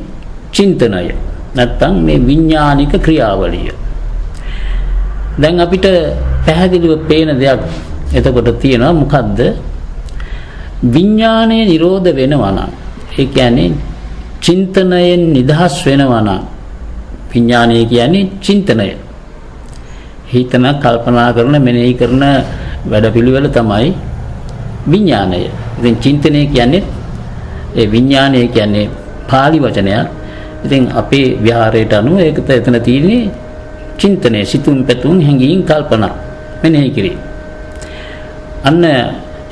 චින්තනය නැත්තම් මේ විඥානික ක්‍රියාවලිය. දැන් අපිට පැහැදිලිව පේන දෙයක් එතකොට තියෙනවා. මොකද්ද? විඥානය නිරෝධ වෙනවා නම්, ඒ කියන්නේ චින්තනයෙන් නිදහස් වෙනවා නම්, විඥානය කියන්නේ චින්තනය, හිතන කල්පනා කරන මෙනෙහි කරන වැඩපිළිවෙල තමයි විඥානය. ඉතින් චින්තනය කියන්නේ ඒ විඥානය කියන්නේ පාලි වචනයක්. ඉතින් අපේ විහාරයට අනුව ඒක එතන තියෙන්නේ චින්තනය, සිතුම් පැතුම් හැඟීම් කල්පනා මෙනෙහි කිරීම. අන්න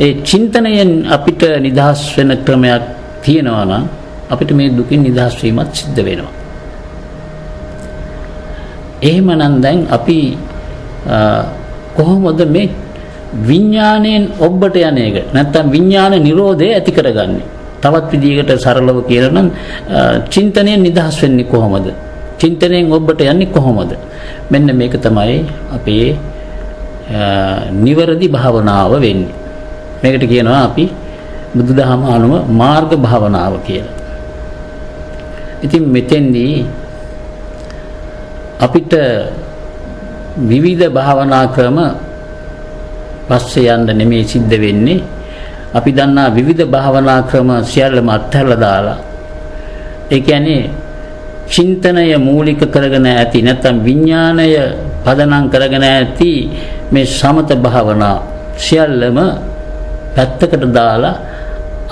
ඒ චින්තනයෙන් අපිට නිදහස් වෙන ක්‍රමයක් තියෙනවා නම් අපිට මේ දුකින් නිදහස් වීමත් සිද්ධ වෙනවා. එහෙමනම් දැන් අපි කොහොමද මේ විඥාණයෙන් ඔබට යන එක නැත්තම් විඥාන නිරෝධය ඇති කරගන්නේ? තවත් විදිහකට සරලව කියලා නම් චින්තනයෙන් නිදහස් වෙන්නේ කොහොමද? චින්තනයෙන් ඔබට යන්නේ කොහොමද? මෙන්න මේක තමයි අපේ නිවැරදි භාවනාව වෙන්නේ. මේකට කියනවා අපි බුදුදහම අනුව මාර්ග භාවනාව කියලා. ඉතින් මෙතෙන්දී අපිට විවිධ භාවනා ක්‍රම පස්සේ යන්න නෙමෙයි සිද්ධ වෙන්නේ. අපි දන්නා විවිධ භාවනා ක්‍රම සියල්ලම අත්හැරලා දාලා, ඒ කියන්නේ චින්තනය මූලික කරගෙන ඇති නැත්නම් විඥානය පදනම් කරගෙන ඇති මේ සමත භාවනා සියල්ලම පැත්තකට දාලා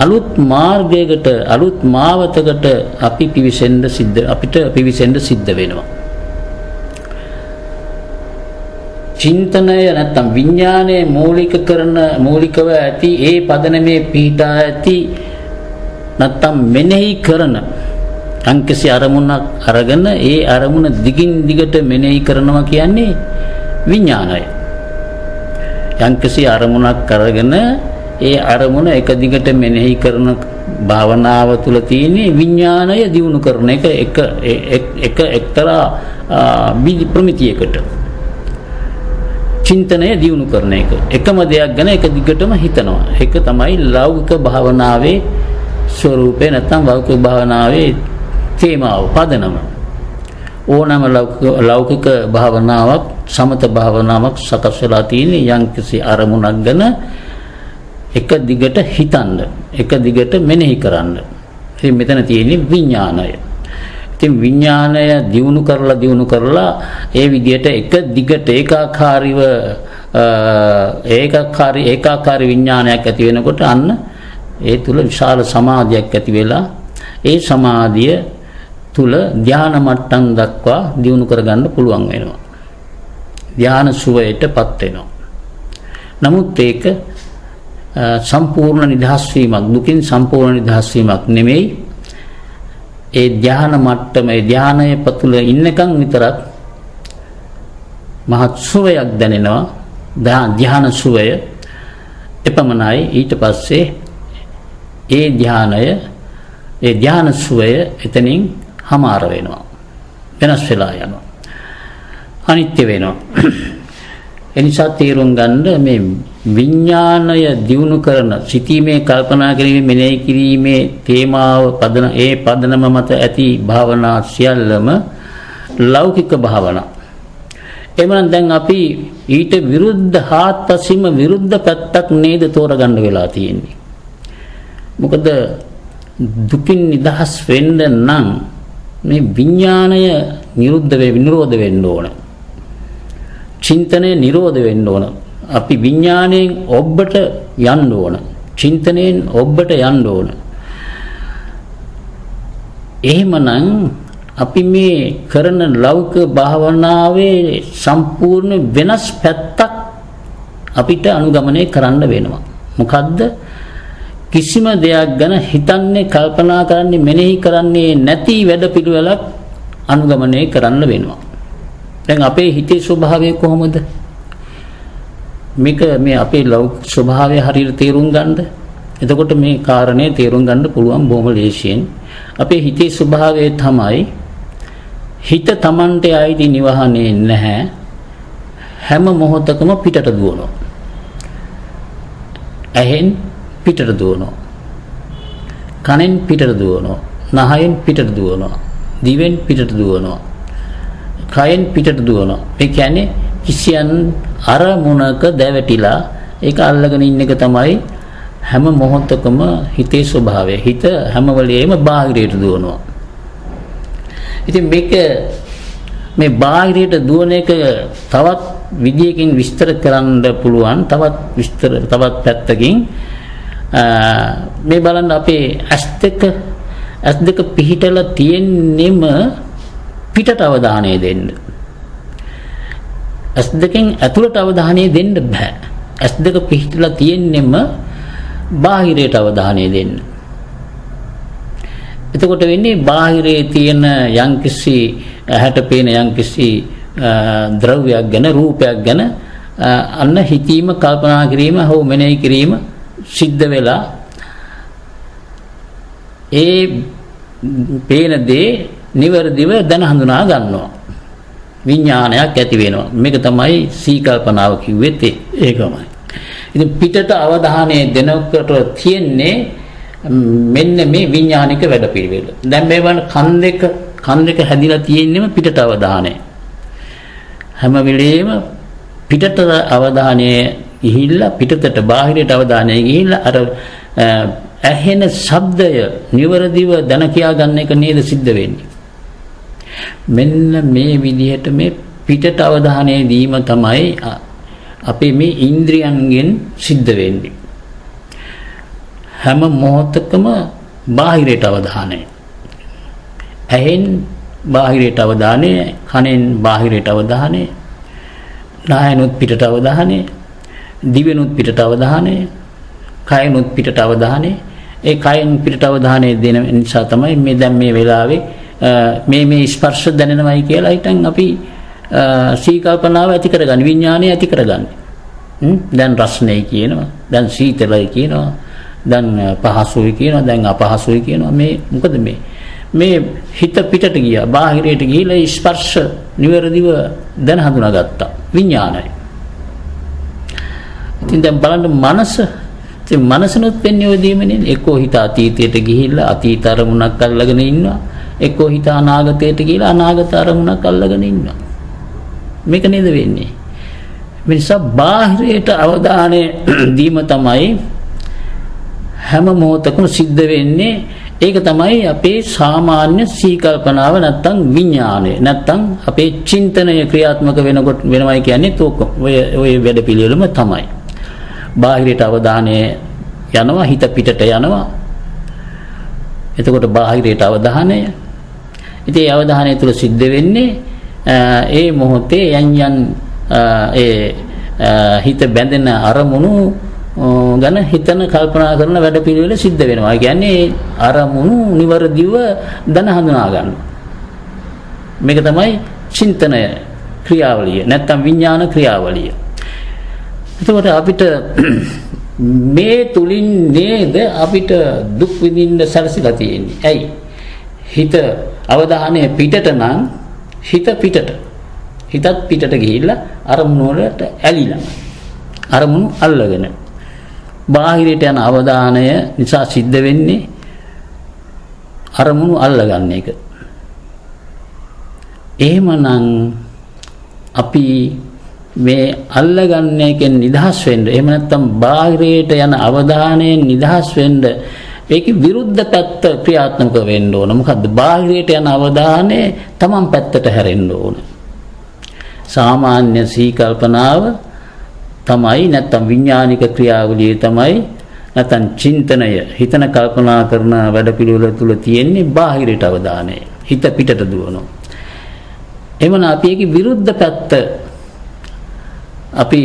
අලුත් මාර්ගයකට, අලුත් මාවතකට අපි පිවිසෙන්න සිද්ධ, අපිට පිවිසෙන්න සිද්ධ වෙනවා. චින්තනය නැත්නම් විඥානයේ මූලික කරන මූලිකව ඇති ඒ පදනමේ පිහිටා ඇති නැත්නම් මෙනෙහි කරන අංකසි අරමුණක් අරගෙන ඒ අරමුණ දිගින් දිගට මෙනෙහි කරනවා කියන්නේ විඥානය. යම්කිසි අරමුණක් අරගෙන ඒ අරමුණ එක දිගට මෙනෙහි කරන භාවනාව තුළ තියෙන විඥානය දියුණු කරන එක එක එක එක්තරා ප්‍රමිතියකට චින්තනය දියුණු කරන එක. එකම දෙයක් ගැන එක දිගටම හිතනවා. ඒක තමයි ලෞකික භාවනාවේ ස්වරූපය නැත්නම් ලෞකික භාවනාවේ තේමාව, පදනම. ඕනෑම ලෞකික භාවනාවක්, සමත භාවනාවක් සකස් වෙලා තියෙන යම්කිසි අරමුණක් ගැන එක දිගට හිතන්න, එක දිගට මෙනෙහි කරන්න. ඉතින් මෙතන තියෙන්නේ විඥානය. ඉතින් විඥානය දියුණු කරලා දියුණු කරලා ඒ විදිහට එක දිගට ඒකාකාරීව ඒකාකාරී විඥානයක් ඇති වෙනකොට අන්න ඒ තුල විශාල සමාධියක් ඇති වෙලා ඒ සමාධිය තුල ධ්‍යාන මට්ටම් දක්වා දියුණු කරගන්න පුළුවන් වෙනවා. ධ්‍යාන සුවයටපත් වෙනවා. නමුත් ඒක සම්පූර්ණ නිදහස් වීමක්, දුකින් සම්පූර්ණ නිදහස් වීමක් නෙමෙයි. ඒ ධ්‍යාන මට්ටම, ඒ ධ්‍යානය පතුල ඉන්නකන් විතරක් මහත් සුවයක් දැනෙනවා. ධ්‍යාන සුවය එපමණයි. ඊට පස්සේ ඒ ධ්‍යානය, ඒ ධ්‍යාන සුවය එතනින් හමාර වෙනවා, වෙනස් වෙලා යනවා, අනිත්‍ය වෙනවා. එනිසා තේරුම් ගන්න මේ විඥාණය දියුණු කරන සිතීමේ, කල්පනා කිරීමේ, මෙනෙහි කිරීමේ තේමාව පදන, ඒ පදනම මත ඇති භාවනා සියල්ලම ලෞකික භාවනා. එhmenan දැන් අපි ඊට විරුද්ධ, හාත්පසින්ම විරුද්ධ පැත්තක් නේද තෝරගන්න වෙලා තියෙන්නේ. මොකද දුකින් නිදහස් වෙන්න නම් මේ විඥාණය නිරුද්ධ වෙ නිරෝධ වෙන්න ඕන. චින්තනය නිරෝධ වෙන්න ඕන. අපි විඥාණයෙන් ඔබට යන්න ඕන. චින්තනයෙන් ඔබට යන්න ඕන. එහෙමනම් අපි මේ කරන ලෞකික භාවනාවේ සම්පූර්ණ වෙනස් පැත්තක් අපිට අනුගමනය කරන්න වෙනවා. මොකද්ද? කිසිම දෙයක් ගැන හිතන්නේ, කල්පනා කරන්නේ, මෙනෙහි කරන්නේ නැති වැඩපිළිවෙලක් අනුගමනය කරන්න වෙනවා. දැන් අපේ හිතේ ස්වභාවය කොහොමද? මේක මේ අපේ ලෞකික ස්වභාවය හරියට තේරුම් ගන්නද? එතකොට මේ කාරණය තේරුම් ගන්න පුළුවන් බොහොම ලේසියෙන්. අපේ හිතේ ස්වභාවය තමයි හිත Tamante අයිති නිවහනේ නැහැ. හැම මොහොතකම පිටට දුවනවා. ඇහෙන් පිටට දුවනවා. කනෙන් පිටට දුවනවා. නහයෙන් පිටට දුවනවා. දිවෙන් පිටට දුවනවා. කයෙන් පිටට දුවනවා. ඒ කියන්නේ කිසියම් අරමුණක දැවටිලා ඒක අල්ලගෙන ඉන්න එක තමයි හැම මොහොතකම හිතේ ස්වභාවය. හිත හැම වෙලෙම බාහිරයට දුවනවා. ඉතින් මේක මේ බාහිරයට දුවන එක තවත් විදියකින් විස්තර කරන්න පුළුවන්. තවත් විස්තර, තවත් පැත්තකින් මේ බලන්න අපේ ඇස් දෙක පිහිටලා තියෙන්නෙම පිටට අවධානය දෙන්න. ඇස් දෙකෙන් ඇතුළට අවධානය දෙන්න බෑ. ඇස් දෙක පිහිටලා තියෙන්නෙම බාහිරයට අවධානය දෙන්න. එතකොට වෙන්නේ බාහිරයේ තියෙන යම්කිසි ඇහැට පේන යම්කිසි ද්‍රව්‍යයක් ගැන, රූපයක් ගැන අන්න හිතීම, කල්පනා කිරීම හෝ මෙනෙහි කිරීම සිද්ධ වෙලා ඒ පේන දේ නිවැරදිව දැන හඳුනා ගන්නවා. විඥානයක් ඇති වෙනවා. මේක තමයි සීකල්පනාව කිව්වෙත් ඒකමයි. ඉතින් පිටට අවධානය දෙනකොට තියෙන්නේ මෙන්න මේ විඥානික වැඩපිළිවෙල. දැන් මේ වань කන් දෙක හැදිලා තියෙන්නේම පිටට අවධානය. හැම වෙලේම පිටට අවධානය ගිහිල්ලා, පිටතට බාහිරට අවධානය ගිහිල්ලා අර ඇහෙන ශබ්දය නිවැරදිව දැන කියා ගන්න එක නේද සිද්ධ වෙන්නේ. මෙන්න මේ විදිහට මේ පිටට අවධානය දීම තමයි අපේ මේ ඉන්ද්‍රියන්ගෙන් සිද්ධ වෙන්නේ. හැම මොහොතකම බාහිරයට අවධානය. ඇහෙන් බාහිරයට අවධානය, කනෙන් බාහිරයට අවධානය, නායනුත් පිටට අවධානය, දිවෙනුත් පිටට අවධානය, කයනුත් පිටට අවධානය. ඒ කයෙන් පිටට අවධානය දෙන නිසා තමයි මේ දැන් මේ වෙලාවේ මේ මේ ස්පර්ශ දැනෙනවයි කියලා හිතන් අපි සීකල්පනාව ඇති කරගන්න, විඥානය ඇති කරගන්න. දැන් රස්නේ කියනවා, දැන් සීතලයි කියනවා, දැන් පහසුයි කියනවා, දැන් අපහසුයි කියනවා. මේ මොකද මේ මේ හිත පිටට ගියා, බාහිරයට ගිහිලා ස්පර්ශ නිවැරදිව දැන හඳුනාගත්තා විඥානය. ඉතින් දැන් බලන්න මනස, ඉතින් මනසනොත් වෙන්නේ ඔය දෙයම නේද? එක්කෝ හිත අතීතයට ගිහිල්ලා අතීත අරමුණක් අල්ලගෙන ඉන්නවා, එක්කෝ හිත අනාගතයට ගිහිල්ලා අනාගත අරමුණක් අල්ලගෙන ඉන්නවා. මේක නේද වෙන්නේ? මේ නිසා බාහිරයට අවධානය දීම තමයි හැම මොහොතකම සිද්ධ වෙන්නේ. ඒක තමයි අපේ සාමාන්‍ය සීකල්පනාව නැත්තම් විඥානය නැත්තම් අපේ චින්තනය ක්‍රියාත්මක වෙනකොට වෙනවයි කියන්නේ ඔය ඔය වැඩ පිළිවෙලම තමයි. බාහිරට අවධානය යනවා, හිත පිටට යනවා. එතකොට බාහිරයට අවධානය. ඉතින් ඒ අවධානය තුල සිද්ධ වෙන්නේ ඒ මොහොතේ යන් යන් ඒ හිත බැඳෙන අරමුණු ගැන හිතන කල්පනා කරන වැඩ පිළිවෙල සිද්ධ වෙනවා. ඒ කියන්නේ අරමුණු නිවැරදිව දැන හඳුනා ගන්න. මේක තමයි චින්තනය ක්‍රියාවලිය නැත්තම් විඥාන ක්‍රියාවලිය. එතකොට අපිට මේ තුලින් නේද අපිට දුක් විඳින්න සැලසිලා තියෙන්නේ. ඇයි? හිත අවධානය පිටට නම් හිත පිටට. හිතත් පිටට ගිහිල්ලා අරමුණු වලට ඇලිලා. අරමුණු අල්ලගෙන බාහිරට යන අවධානය නිසා සිද්ධ වෙන්නේ අරමුණු අල්ලගන්න එක. එහෙමනම් අපි මේ අල්ලගන්න එකෙන් නිදහස් වෙන්න, එහෙම නැත්නම් බාහිරයට යන අවධානයෙන් නිදහස් වෙන්න ඒකේ විරුද්ධ පැත්ත ක්‍රියාත්මක වෙන්න ඕන. මොකද්ද? බාහිරයට යන අවධානය තමන් පැත්තට හැරෙන්න ඕන. සාමාන්‍ය සීකල්පනාව තමයි නැත්නම් විඥානික ක්‍රියාවලිය තමයි නැත්නම් චින්තනය, හිතන කල්පනා කරන වැඩපිළිවෙල තුල තියෙන්නේ බාහිරට අවධානය. හිත පිටට දුවනවා. එවන අපි ඒකේ විරුද්ධ පැත්ත අපි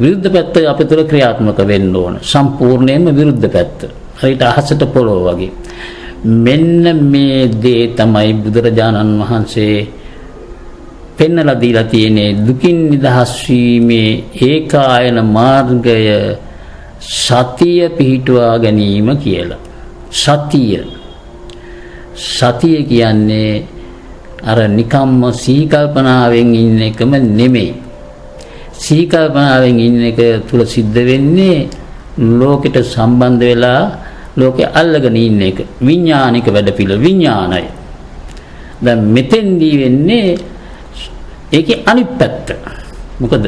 විරුද්ධ පැත්ත අපේ තුල ක්‍රියාත්මක වෙන්න ඕන. සම්පූර්ණයෙන්ම විරුද්ධ පැත්ත. හරියට අහසට පොළොව වගේ. මෙන්න මේ දේ තමයි බුදුරජාණන් වහන්සේ පෙන්නලා දීලා තියෙන්නේ. දුකින් නිදහස් වීමේ ඒකායන මාර්ගය සතිය පිහිටුවා ගැනීම කියලා. සතිය. සතිය කියන්නේ අර නිකම්ම සීකල්පනාවෙන් ඉන්න එකම නෙමෙයි. සීකල්පනාවෙන් ඉන්න එක තුල සිද්ධ වෙන්නේ ලෝකෙට සම්බන්ධ වෙලා ලෝකෙ අල්ලගෙන ඉන්න එක. විඥානික වැඩපිළිවෙල විඥානය. දැන් මෙතෙන්දී වෙන්නේ ඒකේ අනිත් පැත්ත. මොකද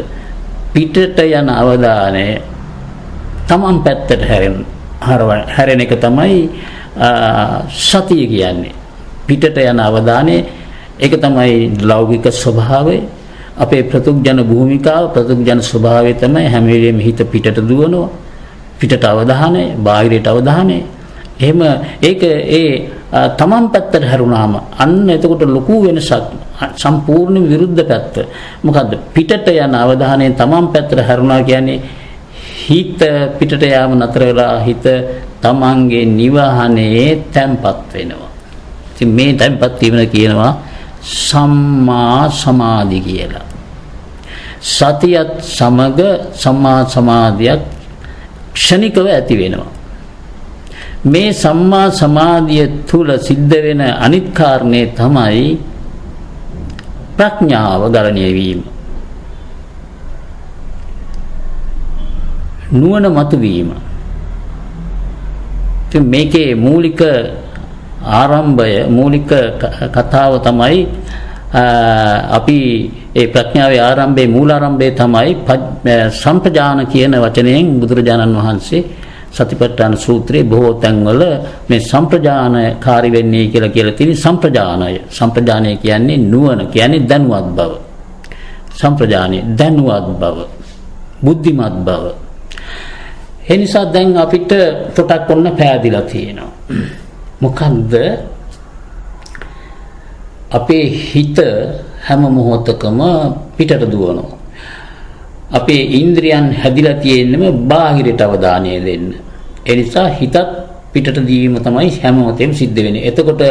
පිටට යන අවධානය තමන් පැත්තට හැරෙන එක තමයි සතිය කියන්නේ. පිටට යන අවධානය ඒක තමයි ලෞකික ස්වභාවය. අපේ ප්‍රතුග්ජන භූමිකාව, ප්‍රතුග්ජන ස්වභාවය තමයි හැම වෙලෙම හිත පිටට දුවනවා. පිටට අවධානය, බාහිරයට අවධානය. එහෙම ඒක ඒ තමන් පැත්තට හැරුණාම අන්න එතකොට ලොකු වෙනසක්, සම්පූර්ණ විරුද්ධ පැත්ත. මොකද්ද? පිටට යන අවධානය තමන් පැත්තට හැරුණා කියන්නේ හිත පිටට යාම නතර වෙලා හිත තමන්ගේ නිවහනේ තැම්පත් වෙනවා. ඉතින් මේ තැම්පත් වීම කියනවා සම්මා සමාධි කියලා. සතියත් සමග සම්මා සමාධියත් ක්ෂණිකව ඇති වෙනවා. මේ සම්මා සමාධිය තුල සිද්ධ වෙන අනිත් කාරණේ තමයි ප්‍රඥාව ගලණය වීම. නුවණ මතුවීම. ඉතින් මේකේ මූලික ආරම්භය, මූලික කතාව තමයි අපි ඒ ප්‍රඥාවේ ආරම්භයේ මූලාරම්භය තමයි සම්පජාන කියන වචනයෙන් බුදුරජාණන් වහන්සේ සතිපට්ඨාන සූත්‍රයේ බොහෝ තැන්වල මේ සම්ප්‍රජානකාරී වෙන්නේ කියලා කියලා තියෙන සම්ප්‍රජානය. සම්ප්‍රජානය කියන්නේ නුවණ, කියන්නේ දැනුවත් බව. සම්ප්‍රජානය දැනුවත් බව, බුද්ධිමත් බව. ඒ නිසා දැන් අපිට පොටක් ඔන්න පෑදිලා තියෙනවා. මොකන්ද? අපේ හිත හැම මොහොතකම පිටට දුවනවා. අපේ ඉන්ද්‍රියන් හැදිලා තියෙන්නම බාහිරට අවධානය දෙන්න. ඒ නිසා හිතත් පිටට දීම තමයි හැම මොහොතෙම සිද්ධ වෙන්නේ. එතකොට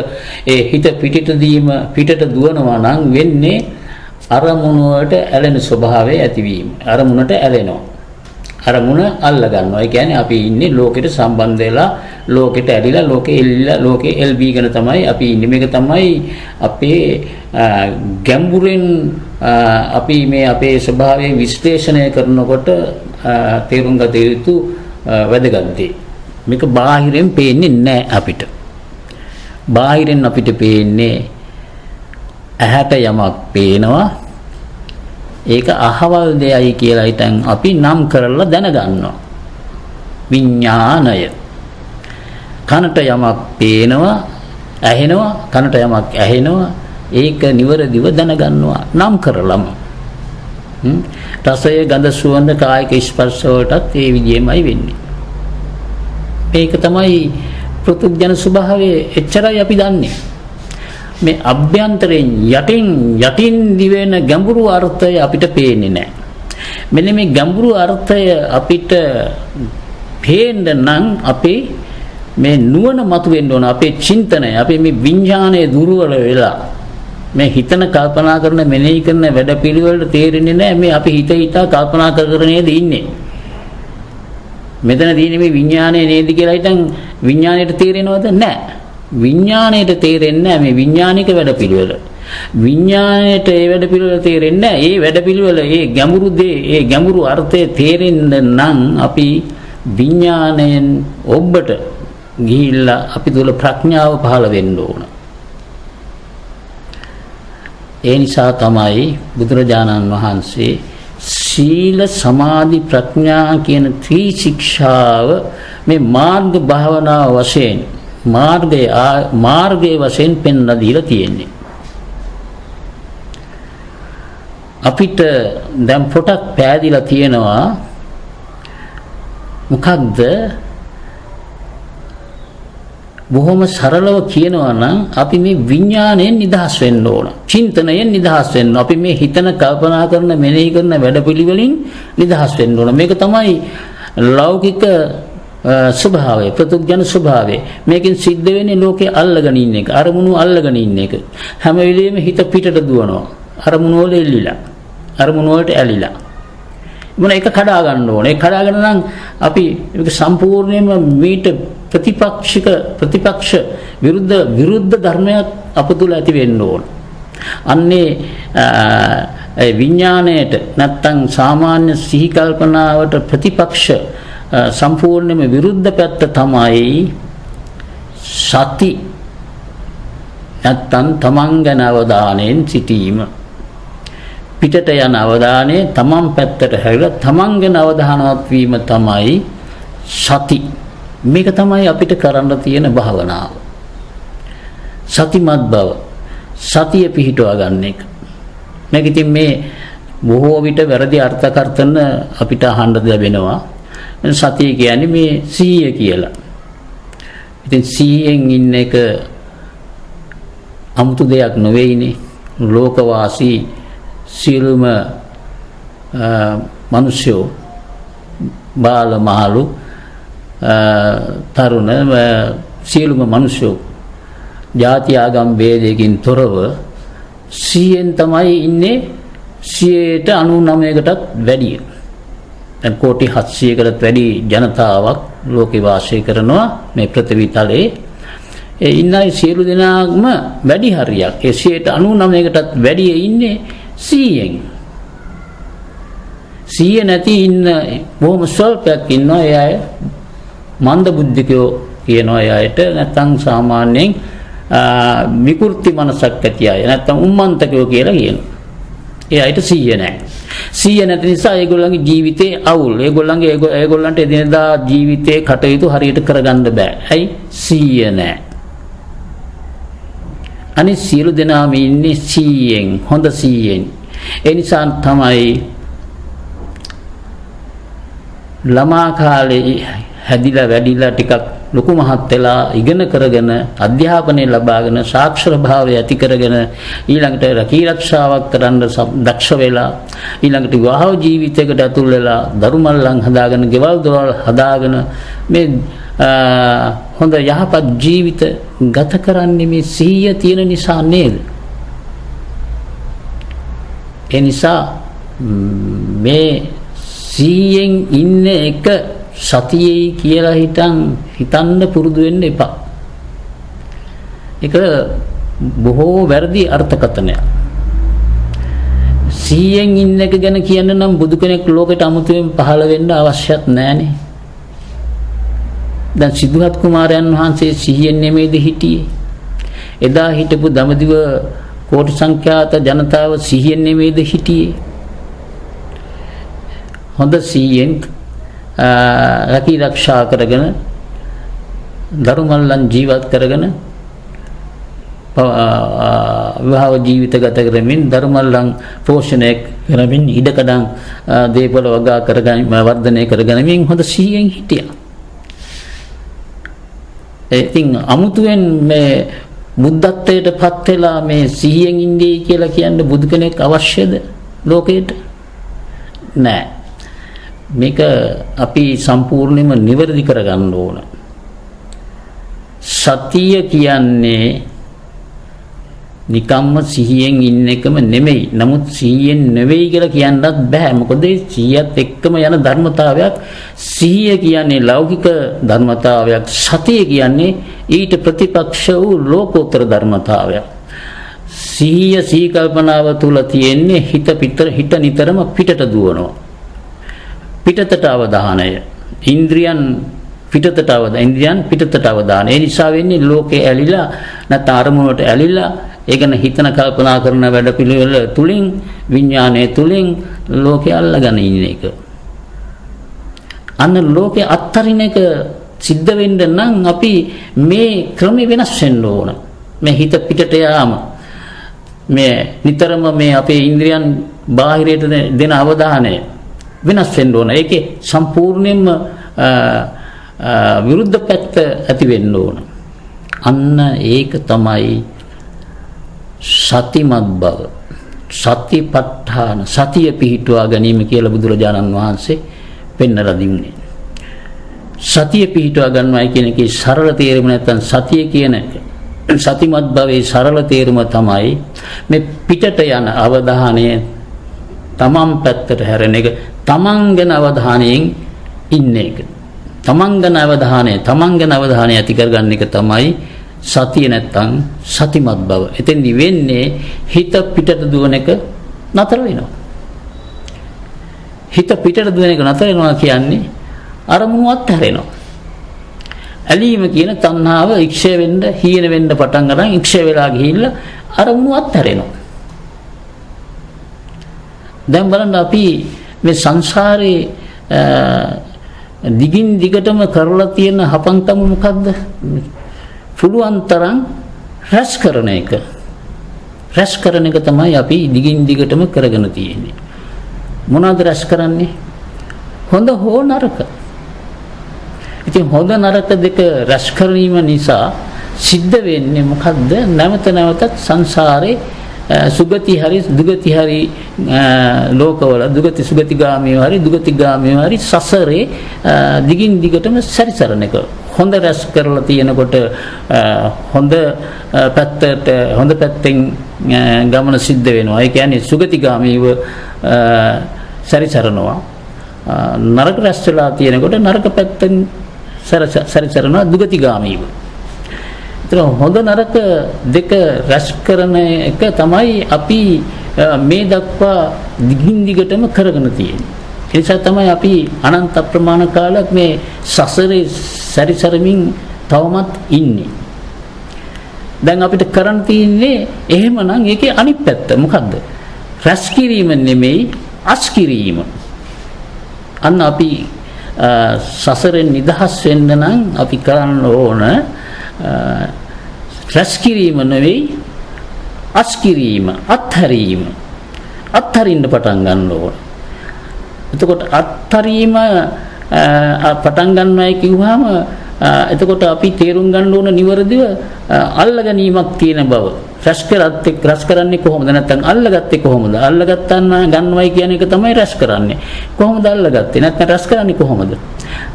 ඒ හිත පිටට දීම, පිටට දුවනවා නම් වෙන්නේ අරමුණ වලට ඇලෙන ස්වභාවය ඇතිවීම. අරමුණට ඇලෙනවා. අරමුණ අල්ල ගන්නවා. ඒ කියන්නේ අපි ඉන්නේ ලෝකෙට සම්බන්ධ වෙලා, ලෝකෙට ඇලිලා, ලෝකෙ එල්ලිලා, ලෝකෙ එල්බීගෙන තමයි අපි ඉන්නේ. මේක තමයි අපේ ගැඹුරින් අපි මේ අපේ ස්වභාවය විශ්ලේෂණය කරනකොට තේරුම් ගත යුතු වැදගත් දේ. මේක බාහිරෙන් පේන්නේ නැහැ අපිට. බාහිරෙන් අපිට පේන්නේ ඇහැට යමක් පේනවා, ඒක අහවල් දෙයයි කියලා හිතන් අපි නම් කරලා දැනගන්නවා. විඥානය. කනට යමක් පේනවා, ඇහෙනවා, කනට යමක් ඇහෙනවා, ඒක නිවැරදිව දැනගන්නවා නම් කරලම. රසය, ගඳ සුවඳ, කායික ස්පර්ශ වලටත් ඒ විදිහෙමයි වෙන්නේ. මේක තමයි පෘථුග්ජන ස්වභාවය. එච්චරයි අපි දන්නේ. මේ අභ්‍යන්තරයෙන් යටින් යටින් දිවෙන ගැඹුරු අර්ථය අපිට පේන්නේ නැහැ. මෙන්න මේ ගැඹුරු අර්ථය අපිට පේන්න නම් අපේ මේ නුවණ මතුවෙන්න ඕන. අපේ චින්තනය, අපේ මේ විඥානය දුර්වල වෙලා මේ හිතන, කල්පනා කරන, මෙනෙහි කරන වැඩපිළිවෙලට තේරෙන්නේ නැහැ. මේ අපි හිත හිතා කල්පනා කර කර නේද ඉන්නේ. මෙතන තියෙන්නේ මේ විඥානය නේද කියලා හිතන් විඥාණයට තේරෙනවද? නැහැ. විඥාණයට තේරෙන්නේ නැහැ මේ විඥානික වැඩපිළිවෙල. විඥාණයට ඒ වැඩපිළිවෙල තේරෙන්නේ නැහැ. ඒ වැඩපිළිවෙල, ඒ ගැඹුරු දේ, ඒ ගැඹුරු අර්ථය තේරෙන්න නම් අපි විඥාණයෙන් ඔබට ගිහිල්ලා අපි තුල ප්‍රඥාව පහළ වෙන්න ඕන. ඒ නිසා තමයි බුදුරජාණන් වහන්සේ සීල, සමාධි, ප්‍රඥා කියන ත්‍රි ශික්ෂාව මේ මාර්ග භාවනාව වශයෙන්, මාර්ගයේ වශයෙන් පෙන්ලා දීලා තියෙන්නේ. අපිට දැන් පොටක් පෑදිලා තියෙනවා. මොකක්ද? බොහොම සරලව කියනවා නම් අපි මේ විඥාණයෙන් නිදහස් වෙන්න ඕන. චින්තනයෙන් නිදහස් වෙන්න. අපි මේ හිතන, කල්පනා කරන, මෙනෙහි කරන වැඩපිළිවෙලින් නිදහස් වෙන්න ඕන. මේක තමයි ලෞකික ස්වභාවය, පෘථුග්ජන ස්වභාවය. මේකෙන් සිද්ධ වෙන්නේ ලෝකේ අල්ලගෙන ඉන්න එක, අරමුණු අල්ලගෙන ඉන්න එක. හැම වෙලෙම හිත පිටට දුවනවා. අරමුණු වල එල්ලිලා, අරමුණු වලට ඇලිලා. මොන එක කඩා ගන්න ඕන. ඒ කඩාගෙන නම් අපි මේක සම්පූර්ණයෙන්ම මීට ප්‍රතිපක්ෂ විරුද්ධ ධර්මයක් අප තුළ ඇති වෙන්න ඕන. අන්නේ ඒ විඥාණයට නැත්තම් සාමාන්‍ය සිහි කල්පනාවට ප්‍රතිපක්ෂ සම්පූර්ණයෙන්ම විරුද්ධ පැත්ත තමයි සති. නැත්තම් තමන් ගැන අවධානයෙන් සිටීම. පිටට යන අවධානය තමන් පැත්තට හැරිලා තමන් ගැන අවධානවත් වීම තමයි සති. මේක තමයි අපිට කරන්න තියෙන භාවනාව. සතිමත් බව, සතිය පිහිටුවා ගන්න එක. මේක ඉතින් මේ බොහෝ විට වැරදි අර්ථකථන අපිට අහන්න ලැබෙනවා. සතිය කියන්නේ මේ සිහිය කියලා. ඉතින් සිහියෙන් ඉන්න එක අමුතු දෙයක් නෙවෙයිනේ. ලෝකවාසී සියලුම මිනිස්සු, බාල මහලු, තරුණ සියලුම මිනිස්සු ජාති ආගම් භේදයකින් තොරව සිහියෙන් තමයි ඉන්නේ. 99%කටත් වැඩිය. දැන් කෝටි 700කටත් වැඩි ජනතාවක් ලෝකේ වාසය කරනවා මේ පෘථිවි තලයේ. ඒ ඉන්න අය සියලු දෙනාම වැඩි හරියක් ඒ 99%කටත් වැඩිය ඉන්නේ සිහියෙන්. සිහිය නැති ඉන්න බොහොම ස්වල්පයක් ඉන්නවා. ඒ අය මන්ද බුද්ධිකයෝ කියනවා ඒ අයට. නැත්නම් සාමාන්‍යයෙන් විකෘති මනසක් ඇති අය, නැත්නම් උම්මන්තකයෝ කියලා කියනවා. ඒ අයට සිහිය නැහැ. සිහිය නැති නිසා ඒගොල්ලන්ගේ ජීවිතේ අවුල්. ඒගොල්ලන්ට එදිනෙදා ජීවිතේ කටයුතු හරියට කරගන්න බෑ. ඇයි? සිහිය නැහැ. අනිත් සියලු දෙනාම ඉන්නේ සිහියෙන්, හොඳ සිහියෙන්. ඒ නිසා තමයි ළමා කාලේ හැදිලා වැඩිලා ටිකක් ලොකු මහත් වෙලා ඉගෙන කරගෙන අධ්‍යාපනය ලබාගෙන සාක්ෂර භාවය ඇති කරගෙන ඊළඟට රැකී රක්ෂාවක් කරන්න දක්ෂ වෙලා ඊළඟට විවාහ ජීවිතයකට ඇතුල් වෙලා දරුමල්ලන් හදාගෙන ගෙවල් දොරවල් හදාගෙන මේ හොඳ යහපත් ජීවිත ගත කරන්නේ මේ සිහිය තියෙන නිසා නේද? ඒ නිසා මේ සිහියෙන් ඉන්න එක සතියයි කියලා හිතන්න පුරුදු වෙන්න එපා. ඒක බොහෝ වැරදි අර්ථකථනයක්. සිහියෙන් ඉන්න එක ගැන කියන්න නම් බුදු කෙනෙක් ලෝකෙට අමුතුවෙන් පහළ වෙන්න අවශ්‍යත් නෑනේ. දැන් සිදුහත් කුමාරයන් වහන්සේ සිහියෙන් නෙමෙයිද හිටියේ? එදා හිටපු දඹදිව කෝටි සංඛ්‍යාත ජනතාව සිහියෙන් නෙමෙයිද හිටියේ? හොඳ සිහියෙන් රැකී රක්ෂා කරගෙන දරුමල්ලන් ජීවත් කරගෙන විවාහ ජීවිත ගත කරමින් දරුමල්ලන් පෝෂණය කරමින් ඉඩකඩම් දේපොළ වගා කරගනිමින් වර්ධනය කරගනිමින් හොඳ සිහියෙන් හිටියා. ඉතින් අමුතුවෙන් මේ බුද්ධත්වයට පත් වෙලා මේ සිහියෙන් ඉන්නේ කියලා කියන්න බුදු කෙනෙක් අවශ්‍යද ලෝකයට? නෑ. මේක අපි සම්පූර්ණයෙන්ම නිවැරදි කරගන්න ඕන. සතිය කියන්නේ නිකම්ම සිහියෙන් ඉන්න එකම නෙමෙයි. නමුත් සිහියෙන් නෙවෙයි කියලා කියන්නත් බෑ. මොකද සිහියත් එක්කම යන ධර්මතාවයක්. සිහිය කියන්නේ ලෞකික ධර්මතාවයක්. සතිය කියන්නේ ඊට ප්‍රතිපක්ෂ වූ ලෝකෝත්තර ධර්මතාවයක්. සිහිය සිහි කල්පනාව තුල තියෙන්නේ හිත හිත නිතරම පිටට දුවනවා. පිටතට අවධානය. ඉන්ද්‍රියන් පිටතට අවධානය. ඉන්ද්‍රියන් පිටතට අවධානය. ඒ නිසා වෙන්නේ ලෝකේ ඇලිලා නැත්නම් අරමුණට ඇලිලා ඒ ගැන හිතන කල්පනා කරන වැඩ පිළිවෙල තුලින් විඥානය තුලින් ලෝකේ අල්ලගෙන ඉන්න එක. අන්න ලෝකේ අත්තරින එක සිද්ධ වෙන්න නම් අපි මේ ක්‍රමෙ වෙනස් වෙන්න ඕන. මේ හිත පිටට යාම, මේ නිතරම මේ අපේ ඉන්ද්‍රියන් බාහිරයට දෙන අවධානය වෙනස් වෙන්න ඕන. ඒකේ සම්පූර්ණයෙන්ම විරුද්ධ පැත්ත ඇති වෙන්න ඕන. අන්න ඒක තමයි සතිමත් බව. සතිපට්ඨාන, සතිය පිහිටුවා ගැනීම කියලා බුදුරජාණන් වහන්සේ පෙන්වලා දුන්නේ. සතිය පිහිටුවා ගන්නවයි කියන එකේ සරල තේරුම නැත්තම් සතිය කියන එක සතිමත් භවයේ සරල තේරුම තමයි මේ පිටට යන අවධානය තමන් පැත්තට හැරෙන එක, තමන් ගැන අවධානයෙන් ඉන්න එක. තමන් ගැන අවධානය, තමන් ගැන අවධානය ඇති කරගන්න එක තමයි සතිය නැත්තම් සතිමත් බව. එතෙන්දි වෙන්නේ හිත පිටට දුවන එක නතර වෙනවා. හිත පිටට දුවන එක නතර වෙනවා කියන්නේ අරමුණු අත්හැරෙනවා. ඇලීම කියන තණ්හාව ඉක්ෂය වෙන්න, හීන වෙන්න පටන් අරන් ඉක්ෂය වෙලා ගිහිල්ලා අරමුණු අත්හැරෙනවා. දැන් බලන්න අපි මේ සංසාරේ දිගින් දිගටම කරලා තියෙන හපංකම මොකද්ද? පුළුවන් තරම් රැස් කරන එක. රැස් කරන එක තමයි අපි දිගින් දිගටම කරගෙන තියෙන්නේ. මොනවද රැස් කරන්නේ? හොඳ හෝ නරක. ඉතින් හොඳ නරක දෙක රැස් කිරීම නිසා සිද්ධ වෙන්නේ මොකද්ද? නැවත නැවතත් සංසාරේ සුගති හරි දුගති හරි ලෝකවල, දුගති සුගතිගාමීව හරි දුගතිගාමීව හරි සසරේ දිගින් දිගටම සැරිසරන එක. හොඳ රැස් කරලා තියෙනකොට හොඳ පැත්තට, හොඳ පැත්තෙන් ගමන සිද්ධ වෙනවා. ඒ කියන්නේ සුගතිගාමීව සැරිසරනවා. නරක රැස් වෙලා තියෙනකොට නරක පැත්තෙන් සැරිසරනවා දුගතිගාමීව. ඒතර හොඳ නරක දෙක රැස් කරන එක තමයි අපි මේ දක්වා දිගින් දිගටම කරගෙන තියෙන්නේ. ඒ නිසා තමයි අපි අනන්ත අප්‍රමාණ කාලයක් මේ සසරේ සැරිසරමින් තවමත් ඉන්නේ. දැන් අපිට කරන්න තියෙන්නේ එහෙමනම් ඒකේ අනිත් පැත්ත මොකද්ද? රැස් කිරීම නෙමෙයි, අස් කිරීම. අන්න අපි සසරෙන් නිදහස් වෙන්න නම් අපි කරන්න ඕන රැස් කිරීම නෙවෙයි, අස් කිරීම, අත්හැරීම. අත්හරින්න පටන් ගන්න ඕන. එතකොට අත්හරීම පටන් ගන්නවයි කිව්වහම එතකොට අපි තේරුම් ගන්න ඕන නිවැරදිව අල්ල ගැනීමක් තියෙන බව. රැස් කරත් එක්ක රැස් කරන්නේ කොහොමද? නැත්නම් අල්ලගත්තේ කොහොමද? අල්ලගත්තා ගන්නවයි කියන එක තමයි රැස් කරන්නේ. කොහොමද අල්ලගත්තේ? නැත්නම් රැස් කරන්නේ කොහොමද?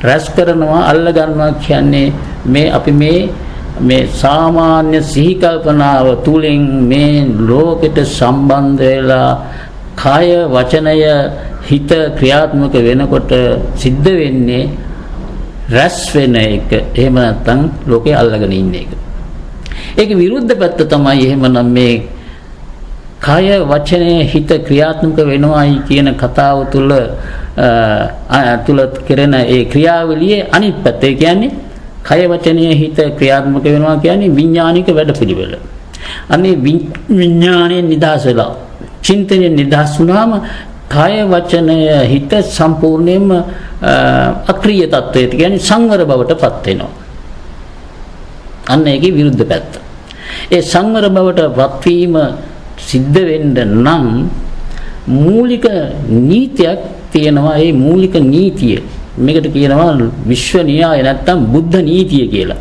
රැස් කරනවා අල්ල ගන්නවා කියන්නේ මේ අපි මේ සාමාන්‍ය සිහි කල්පනාව තුලින් මේ ලෝකෙට සම්බන්ධ වෙලා කාය වචනය හිත ක්‍රියාත්මක වෙනකොට සිද්ධ වෙන්නේ රැස් වෙන එක. එහෙම නැත්නම් ලෝකේ අල්ලගෙන ඉන්න එක. ඒක විරුද්ධ පැත්ත තමයි එහෙමනම් මේ කය වචනය හිත ක්‍රියාත්මක වෙනවයි කියන කතාව තුළ තුල කෙරෙන ඒ ක්‍රියාවලියේ අනිත් පැත්ත. ඒ කියන්නේ කය වචනය හිත ක්‍රියාත්මක වෙනවා කියන්නේ විඥානික වැඩපිළිවෙල. අනේ විඥාණයෙන් නිදහස් වෙලා චින්තනයෙන් නිදහස් වුණාම කය වචනය හිත සම්පූර්ණයෙන්ම අක්‍රීය තත්වයට, කියන්නේ සංවර බවට පත් වෙනවා. අන්න ඒකේ විරුද්ධ පැත්ත. ඒ සංවර බවට පත්වීම සිද්ධ වෙන්න නම් මූලික නීතියක් තියෙනවා. ඒ මූලික නීතිය මේකට කියනවා විශ්ව න්‍යාය නැත්තම් බුද්ධ නීතිය කියලා.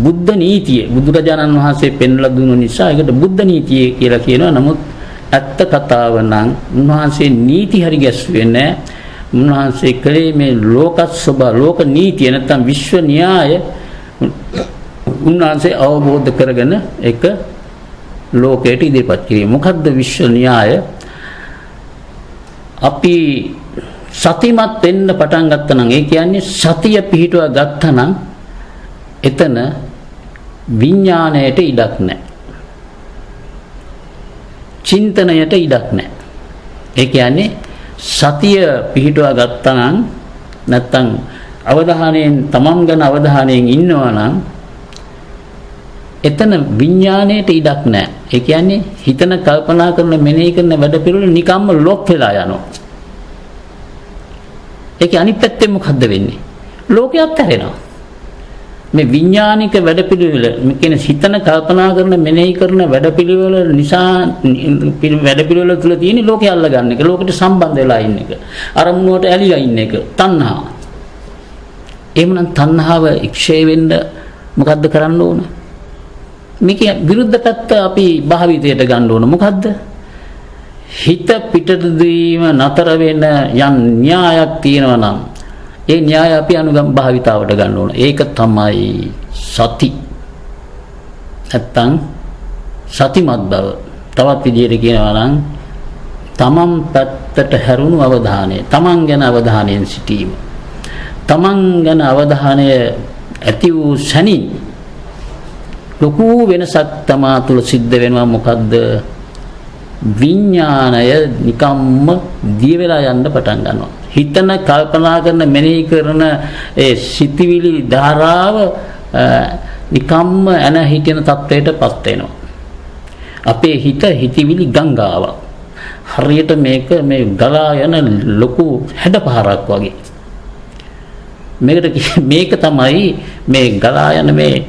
බුද්ධ නීතිය බුදුරජාණන් වහන්සේ පෙන්වලා දුන්නු නිසා ඒකට බුද්ධ නීතිය කියලා කියනවා. නමුත් ඇත්ත කතාව නම් උන්වහන්සේ නීති හරි ගැස්සුවේ නෑ. උන්වහන්සේ කළේ මේ ලෝක ස්වභාව, ලෝක නීතිය නැත්තම් විශ්ව න්‍යාය උන්වහන්සේ අවබෝධ කරගෙන ඒක ලෝකයට ඉදිරිපත් කිරීම. මොකද්ද විශ්ව න්‍යාය? අපි සතිමත් වෙන්න පටන් ගත්තා නම්, ඒ කියන්නේ සතිය පිහිටුවා ගත්තා නම් එතන විඥාණයට ඉඩක් නැහැ. චින්තනයට ඉඩක් නැහැ. ඒ කියන්නේ සතිය පිහිටුවා ගත්තා නම්, නැත්තම් අවධානයෙන් තමන් ගැන අවධානයෙන් ඉන්නවා නම් එතන විඥාණයට ඉඩක් නැහැ. ඒ කියන්නේ හිතන, කල්පනා කරන, මෙනෙහි කරන වැඩ පිළිවෙල නිකම්ම ලොප් වෙලා යනවා. ඒකේ අනිත් පැත්තෙන් මොකද්ද වෙන්නේ? ලෝකයක් ඇරෙනවා. මේ විඥානික වැඩපිළිවෙල, මේ කියන්නේ හිතන, කල්පනා කරන, මෙනෙහි කරන වැඩපිළිවෙල නිසා වැඩපිළිවෙල තුළ තියෙන ලෝකය අල්ල ගන්න එක, ලෝකෙට සම්බන්ධ වෙලා ඉන්න එක, අරමුණු වලට ඇලිලා ඉන්න එක, තණ්හා. එහෙමනම් තණ්හාව ඉක්ෂය වෙන්න මොකද්ද කරන්න ඕන? මේකේ විරුද්ධ පැත්ත අපි භාවිතයට ගන්න ඕන. මොකද්ද? හිත පිටට දීම නතර වෙන යම් න්‍යායක් තියෙනවා නම් ඒ න්‍යාය අපි අනුගම භාවිතාවට ගන්න ඕන. ඒක තමයි සති. නැත්තම් සතිමත් බව. තවත් විදිහට කියනවා නම් තමන් පැත්තට හැරුණු අවධානය, තමන් ගැන අවධානයෙන් සිටීම. තමන් ගැන අවධානය ඇති වූ සැනින් ලොකු වෙනසක් තමා තුළ සිද්ධ වෙනවා. මොකද්ද? විඥාණය නිකම්ම දිය වෙලා යන්න පටන් ගන්නවා. හිතන, කල්පනා කරන, මෙනෙහි කරන ඒ සිතිවිලි ධාරාව නිකම්ම ඇන හිටින තත්වයටපත් වෙනවා. අපේ හිත හිතවිලි ගංගාවක්. හරියට මේක මේ ගලා යන ලොකු හැඩපහරක් වගේ. මේකට මේක තමයි මේ ගලා යන මේ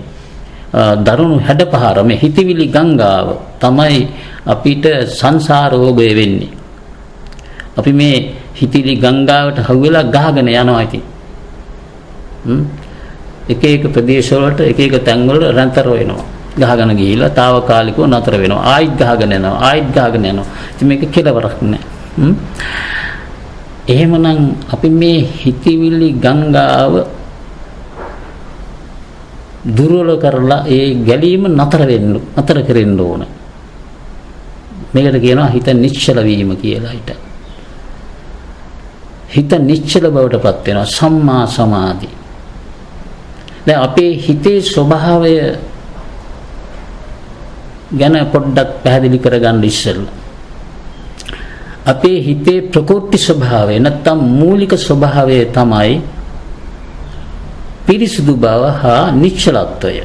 දරුණු හැඩපහර, මේ හිතවිලි ගංගාව තමයි අපිට සංසාර රෝගය වෙන්නේ. අපි මේ හිතවිලි ගංගාවට හවු වෙලා ගහගෙන යනවා. ඉතින් එක එක ප්‍රදේශ වලට, එක එක තැන් වල රැන්තර වෙනවා. ගහගෙන ගිහිල්ලා తాවකාලිකව නතර වෙනවා. ආයිත් ගහගෙන යනවා. ආයිත් ගහගෙන යනවා. ඉතින් මේක කෙලවරක් නෑ. එහෙමනම් අපි මේ හිතවිලි ගංගාව දුර්වල කරලා ඒ ගැලීම නතර වෙන්න, නතර කරෙන්න ඕන. මේකට කියනවා හිත නිශ්චල වීම කියලා. හිත නිශ්චල බවට පත් වෙනවා සම්මා සමාධි. දැන් අපේ හිතේ ස්වභාවය ගැන පොඩ්ඩක් පැහැදිලි කරගන්න ඉස්සෙල්ලා අපේ හිතේ ප්‍රකෘති ස්වභාවය නැත්තම් මූලික ස්වභාවය තමයි පිරිසුදු බව හා නිශ්චලත්වය.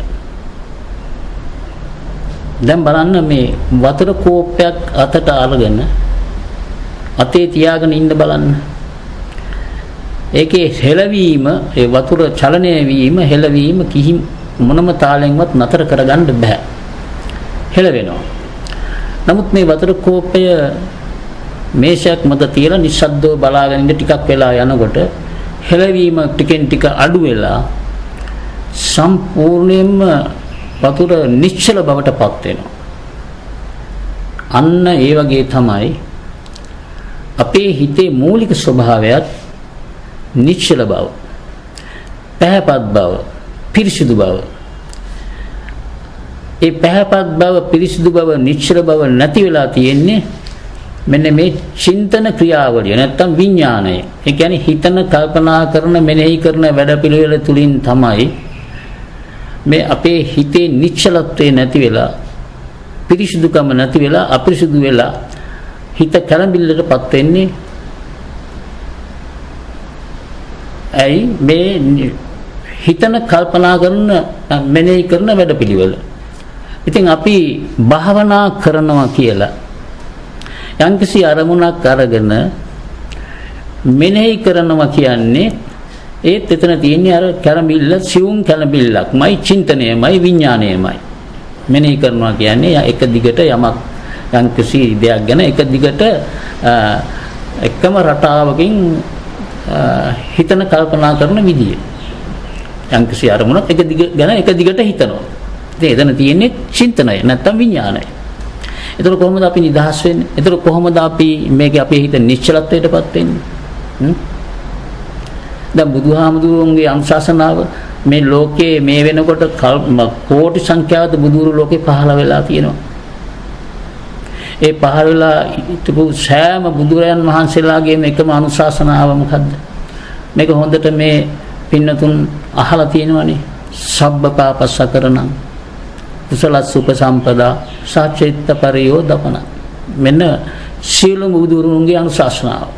දැන් බලන්න මේ වතුර කෝප්පයක් අතට අරගෙන අතේ තියාගෙන ඉන්න බලන්න. ඒකේ හෙලවීම, ඒ වතුර චලනය වීම, හෙලවීම කිසි මොනම තාලෙන්වත් නතර කරගන්න බෑ. හෙලවෙනවා. නමුත් මේ වතුර කෝප්පය මේෂයක් මත තියලා නිශ්ශබ්දව බලාගෙන ඉන්න ටිකක් වෙලා යනකොට හෙලවීම ටිකෙන් ටික අඩු වෙලා සම්පූර්ණයෙන්ම වතුර නිශ්චල බවට පත් වෙනවා. අන්න ඒ වගේ තමයි අපේ හිතේ මූලික ස්වභාවයත් නිශ්චල බව, පැහැපත් බව, පිරිසිදු බව. ඒ පැහැපත් බව, පිරිසිදු බව, නිශ්චල බව නැති වෙලා තියෙන්නේ මෙන්න මේ චින්තන ක්‍රියාවලිය නැත්තම් විඥාණය. ඒ කියන්නේ හිතන, කල්පනා කරන, මෙනෙහි කරන වැඩපිළිවෙල තුලින් තමයි මේ අපේ හිතේ නිශ්චලත්වය නැති වෙලා, පිරිසිදුකම නැති වෙලා, අපිරිසිදු වෙලා හිත කැළඹිල්ලටපත් වෙන්නේ. ඇයි? මේ හිතන, කල්පනා කරන, මෙනෙහි කරන වැඩපිළිවෙල. ඉතින් අපි භාවනා කරනවා කියලා යම්කිසි අරමුණක් අරගෙන මෙනෙහි කරනවා කියන්නේ ඒත් එතන තියෙන්නේ අර කැළඹිල්ල, සියුම් කැළඹිල්ලක්මයි, චින්තනයමයි, විඥානයමයි. මෙනෙහි කරනවා කියන්නේ එක දිගට යමක්, යම්කිසි දෙයක් ගැන එක දිගට එකම රටාවකින් හිතන, කල්පනා කරන විදිය. යම්කිසි අරමුණක් එක දිග ගැන එක දිගට හිතනවා. ඉතින් එතන තියෙන්නේ චින්තනය නැත්තම් විඥානය. එතකොට කොහොමද අපි නිදහස් වෙන්නේ? එතකොට කොහොමද අපි මේකේ අපේ හිත නිශ්චලත්වයටපත් වෙන්නේ? දැන් බුදුහාමුදුරුවන්ගේ අනුශාසනාව මේ ලෝකයේ මේ වෙනකොට කෝටි සංඛ්‍යාත බුදුරු ලෝකේ පහළ වෙලා තියෙනවා. ඒ පහළ වෙලා හිටපු සෑම බුදුරයන් වහන්සේලාගේම එකම අනුශාසනාව මොකද්ද? මේක හොඳට මේ පින්නතුන් අහලා තියෙනවනේ. සබ්බ පාපස්ස කරණං කුසලස්ස උපසම්පදා සචිත්ත පරියෝදපන. මෙන්න සියලුම බුදුරුන්ගේ අනුශාසනාව.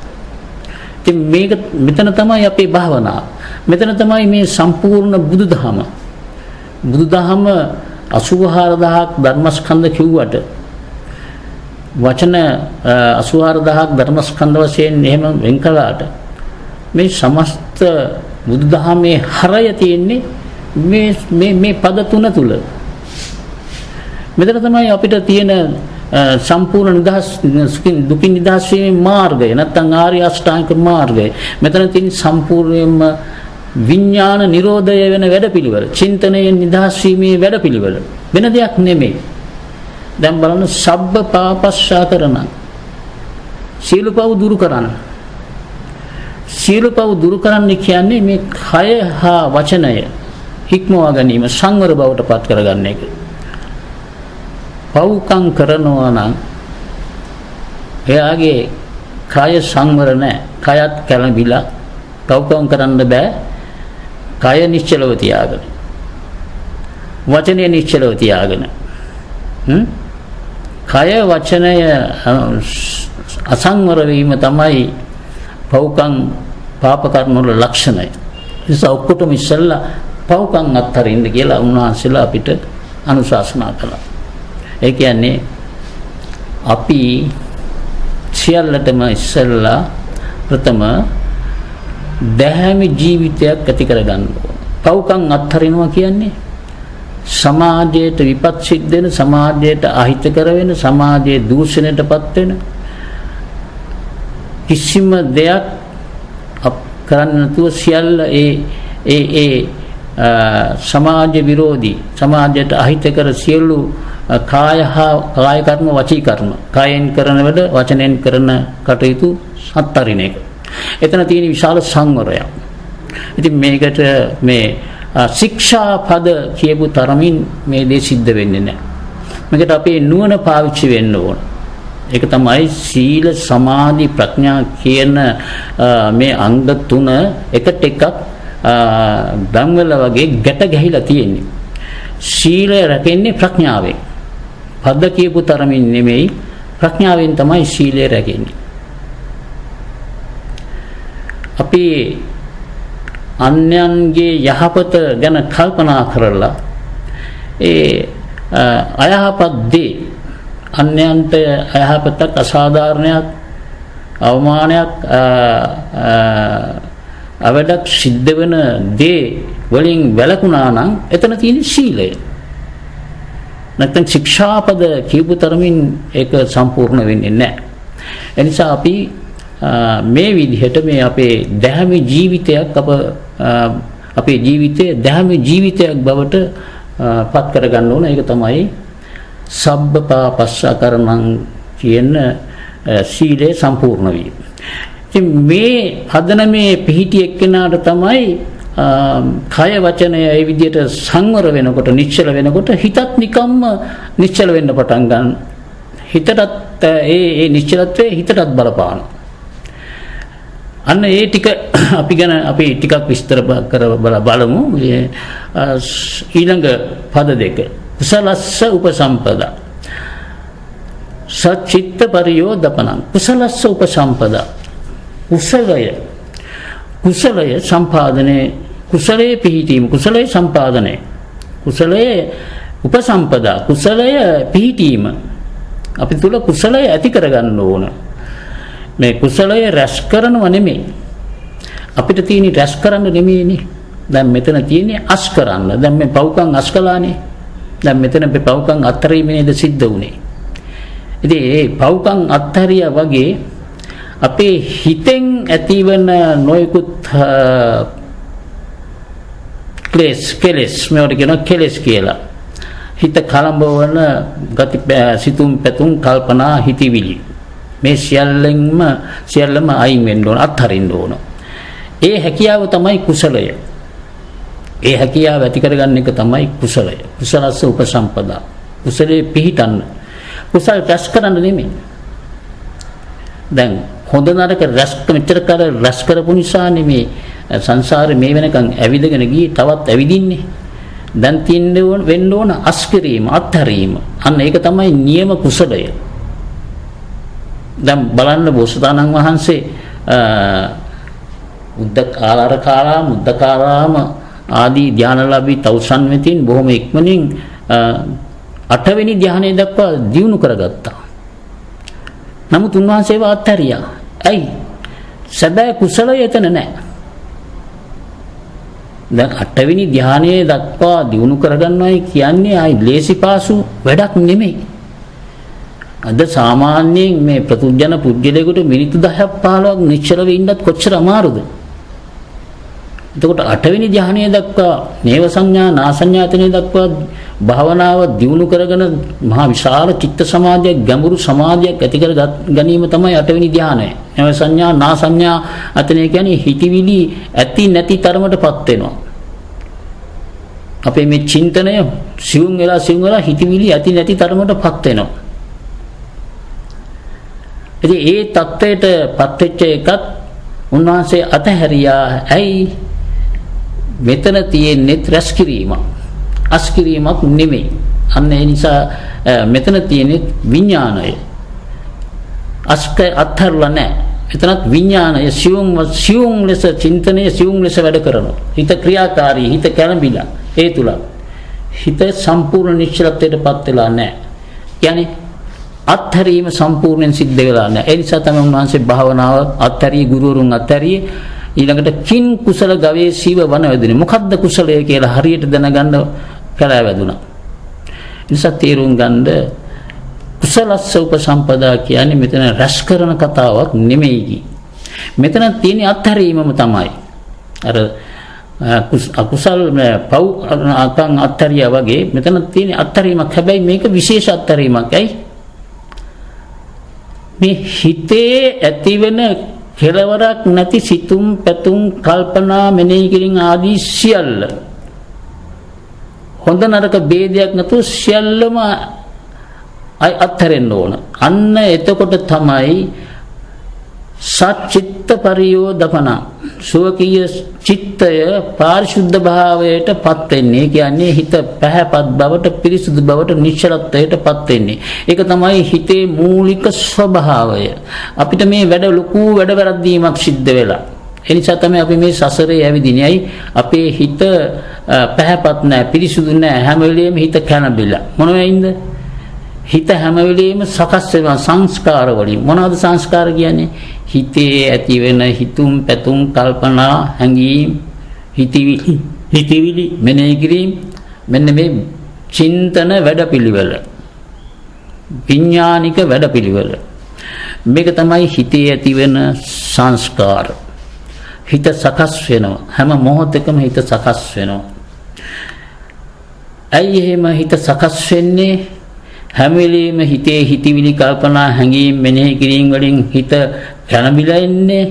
ඉතින් මේක මෙතන තමයි අපේ භාවනාව. මෙතන තමයි මේ සම්පූර්ණ බුදුදහම. බුදුදහම 84000ක් ධර්මස්කන්ධ කිව්වට වචන 84000ක් ධර්මස්කන්ධ වශයෙන් එහෙම වෙන් කළාට මේ සමස්ත බුදුදහමේ හරය තියෙන්නේ මේ මේ මේ පද තුන තුල. මෙතන තමයි අපිට තියෙන සම්පූර්ණ නිදහස්, දුකින් නිදහස් වීමේ මාර්ගය, නැත්නම් ආර්ය අෂ්ටාංගික මාර්ගය. මෙතන තියෙන සම්පූර්ණයෙන්ම විඥාන නිරෝධය වෙන වැඩපිළිවෙල, චින්තනයෙන් නිදහස් වීමේ වැඩපිළිවෙල, වෙන දෙයක් නෙමෙයි. දැන් බලන්න, සබ්බ පාපස්සා කරණං, සියලු පව් දුරු කරන්න. සියලු පව් දුරු කරන්න කියන්නේ මේ කය හා වචනය හික්මවා ගැනීම, සංවර බවට පත් කරගන්න එක. පව්කම් කරනවා නම් එයාගේ කය සංවර නැහැ. කයත් කැළඹිලා පව්කම් කරන්න බෑ. කය නිශ්චලව තියාගෙන, වචනය නිශ්චලව තියාගෙන, කය වචනය අසංවර වීම තමයි පව්කම්, පාප කර්ම වල ලක්ෂණය. නිසා ඔක්කොටම ඉස්සෙල්ලා පව්කම් අත්හරින්න කියලා උන්වහන්සේලා අපිට අනුශාසනා කළා. ඒ කියන්නේ අපි සියල්ලටම ඉස්සෙල්ලා ප්‍රථම දැහැමි ජීවිතයක් ඇති කරගන්න ඕන. පව්කම් අත්හරිනවා කියන්නේ සමාජයට විපත් සිද්ධ වෙන, සමාජයට අහිතකර වෙන, සමාජයේ දූෂණයටපත් වෙන කිසිම දෙයක් කරන්න නැතුව සියල්ල ඒ ඒ ඒ සමාජ විරෝධී, සමාජයට අහිතකර සියලු කාය හා කාය කර්ම, වචී කර්ම, කායෙන් කරන වැඩ, වචනෙන් කරන කටයුතු අත්හරින එක. එතන තියෙන විශාල සංවරයක්. ඉතින් මේකට මේ ශික්ෂා පද කියපු තරමින් මේ දේ සිද්ධ වෙන්නේ නැහැ. මේකට අපේ නුවණ පාවිච්චි වෙන්න ඕන. ඒක තමයි සීල, සමාධි, ප්‍රඥා කියන මේ අංග තුන එකට එකක් ධම්වල වගේ ගැට ගැහිලා තියෙන්නේ. සීලය රැකෙන්නේ ප්‍රඥාවෙන්. පද කියපු තරමින් නෙමෙයි, ප්‍රඥාවෙන් තමයි සීලය රැකෙන්නේ. අපි අන්‍යයන්ගේ යහපත ගැන කල්පනා කරලා ඒ අයහපත් දේ, අන්‍යයන්ට අයහපතක්, අසාධාරණයක්, අවමානයක්, අවඩක් සිද්ධ වෙන දේ වලින් වැළකුණා නම් එතන තියෙන සීලය. නැත්නම් ශික්ෂාපද කියපු තරමින් ඒක සම්පූර්ණ වෙන්නේ නැහැ. එනිසා අපි මේ විදිහට මේ අපේ දැහැමි ජීවිතයක්, අප අපේ ජීවිතය දැහැමි ජීවිතයක් බවට පත් කරගන්න ඕන. ඒක තමයි සබ්බ පාපස්ස කරණං කියන සීලය සම්පූර්ණ වීම. ඉතින් මේ පදනමේ පිහිටි එක්කෙනාට තමයි කය වචනය ඒ විදිහට සංවර වෙනකොට, නිශ්චල වෙනකොට හිතත් නිකම්ම නිශ්චල වෙන්න පටන් ගන්න. හිතටත් ඒ ඒ නිශ්චලත්වයේ හිතටත් බලපානවා. අන්න ඒ ටික අපි ගැන අපි ටිකක් විස්තර කර බලමු. ඊළඟ පද දෙක, කුසලස්ස උපසම්පදා සචිත්ත පරියෝදපනං. කුසලස්ස උපසම්පදා, කුසලය, කුසලය සම්පාදනයේ, කුසලයේ පිහිටීම, කුසලයේ සම්පාදනය, කුසලයේ උපසම්පදා, කුසලය පිහිටීම. අපි තුල කුසලය ඇති කරගන්න ඕන. මේ කුසලය රැස් කරනව නෙමෙයි. අපිට තියෙන්නේ රැස් කරන්න නෙමෙයිනේ. දැන් මෙතන තියෙන්නේ අස් කරන්න. දැන් මේ පව්කම් අස් කළානේ. දැන් මෙතන මේ පව්කම් අත්හැරීම නේද සිද්ධ වුනේ. ඉතින් ඒ පව්කම් අත්හැරියා වගේ අපේ හිතෙන් ඇතිවන නොයෙකුත් ක්ලේශ, කෙලෙස්, මේවට කියනවා කෙලෙස් කියලා. හිත කලඹවන ගති, සිතුම් පැතුම්, කල්පනා, හිතිවිලි මේ සියල්ලම අයින් වෙන්න ඕන, අත්හරින්න ඕන. ඒ හැකියාව තමයි කුසලය. ඒ හැකියාව ඇති කරගන්න එක තමයි කුසලය. කුසලස්ස උපසම්පදා. කුසලයේ පිහිටන්න. කුසල් රැස් කරන්න නෙමෙයි. දැන් හොඳ නරක රැස් මෙච්චර කාල රැස් කරපු නිසා නෙමෙයි සංසාරේ මේ වෙනකන් ඇවිදගෙන ගියේ, තවත් ඇවිදින්නේ. දැන් තියෙන්න ඕන වෙන්න ඕන අස් කිරීම, අත්හැරීම. අන්න ඒක තමයි නියම කුසලය. දැන් බලන්න බෝසතාණන් වහන්සේ උද්දකාලාරකාරාම, උද්දකාරාම ආදී ධානලාභී තවුසන් වෙතින් බොහොම ඉක්මනින් අටවෙනි ධානය දක්වා දියුණු කරගත්තා. නමුත් උන්වහන්සේව අත්හැරියා. ඇයි? සැබෑ කුසලය එතන නැහැ. දැන් අටවෙනි ධානයේ දක්වා දියුණු කරගන්නවයි කියන්නේ ආයි ලේසි පාසු වැඩක් නෙමෙයි. අද සාමාන්‍යයෙන් මේ ප්‍රතුජන පුජ්‍යලයකට මිනිත්තු 10ක් 15ක් නිශ්චලව ඉන්නත් කොච්චර අමාරුද? එතකොට අටවෙනි ධානය දක්වා නේව සංඥා නා සංඥාතනය දක්වා භාවනාව දියුණු කරගෙන මහා විශාල චිත්ත සමාධියක්, ගැඹුරු සමාධියක් ඇති කර ගැනීම තමයි අටවෙනි ධානය. නේව සංඥා නා සංඥා අතනය කියන්නේ හිතවිලි ඇති නැති තරමටපත් වෙනවා. අපේ මේ චින්තනය සියුම් වෙලා සියුම් වෙලා හිතවිලි ඇති නැති තරමටපත් වෙනවා. ඉතින් ඒ தത്വයට පත් වෙච්ච එකත් උන්වහන්සේ අතහැරියා. ඇයි? මෙතන තියෙන්නේ රැස් කිරීමක්, අස් කිරීමක් නෙමෙයි. අන්න ඒ නිසා මෙතන තියෙන්නේ විඥානය. අස්ක අත්හැරලා නැහැ. එතනත් විඥානය සියුම් සියුම් ලෙස චින්තනය සියුම් ලෙස වැඩ කරනවා. හිත ක්‍රියාකාරී, හිත කැළඹිලා. ඒ තුල හිත සම්පූර්ණ නිශ්චලත්වයට පත් වෙලා නැහැ. කියන්නේ අත්හැරීම සම්පූර්ණයෙන් සිද්ධ වෙලා නැහැ. ඒ නිසා තමයි උන්වහන්සේ භාවනාව අත්හැරී, ගුරුවරුන් අත්හැරියේ. ඊළඟට කින් කුසල ගවේෂීව වන වැදුනේ. මොකද්ද කුසලය කියලා හරියට දැනගන්න කැලෑ වැදුනා. ඒ නිසා තේරුම් ගන්න කුසලස්ස උපසම්පදා කියන්නේ මෙතන රැස් කරන කතාවක් නෙමෙයි. මෙතන තියෙන අත්හැරීමම තමයි. අර අකුසල් පව් අකන් අත්හැරියා වගේ මෙතන තියෙන අත්හැරීමක්. හැබැයි මේක විශේෂ අත්හැරීමක්. ඇයි? මේ හිතේ ඇතිවෙන කෙලවරක් නැති සිතුම් පැතුම් කල්පනා මෙනෙහි කිරීම ආදී සියල්ල හොඳ නරක ભેදයක් නැතුව සියල්ලම අත්හැරෙන්න ඕන. අන්න එතකොට තමයි සච්චිත්ත පරියෝදපන සුවකීය චිත්තය පාරිශුද්ධ භාවයට පත් වෙන්නේ. ඒ කියන්නේ හිත පැහැපත් බවට, පිරිසුදු බවට, නිශ්චලත්වයට පත් වෙන්නේ. ඒක තමයි හිතේ මූලික ස්වභාවය. අපිට මේ වැඩ ලොකු වැඩ වැරද්දීමක් සිද්ධ වෙලා. ඒ නිසා තමයි අපි මේ සසරේ ඇවිදින්නේ. ඇයි? අපේ හිත පැහැපත් නෑ, පිරිසුදු නෑ, හැම වෙලෙම හිත කැළඹිලා. මොන වෙයින්ද? හිත හැම වෙලෙම සකස් වෙනවා සංස්කාර වලින්. මොනවද සංස්කාර කියන්නේ? හිතේ ඇති වෙන හිතුම් පැතුම් කල්පනා හැඟීම් හිතවිලි මෙනෙහි කිරීම, මෙන්න මේ චින්තන වැඩපිළිවෙල, විඥානික වැඩපිළිවෙල. මේක තමයි හිතේ ඇති වෙන සංස්කාර. හිත සකස් වෙනවා. හැම මොහොතකම හිත සකස් වෙනවා. ඇයි එහෙම හිත සකස් වෙන්නේ? හැම වෙලෙම හිතේ හිතවිලි කල්පනා හැඟීම් මෙනෙහි කිරීම වලින් හිත කැළඹිලා ඉන්නේ.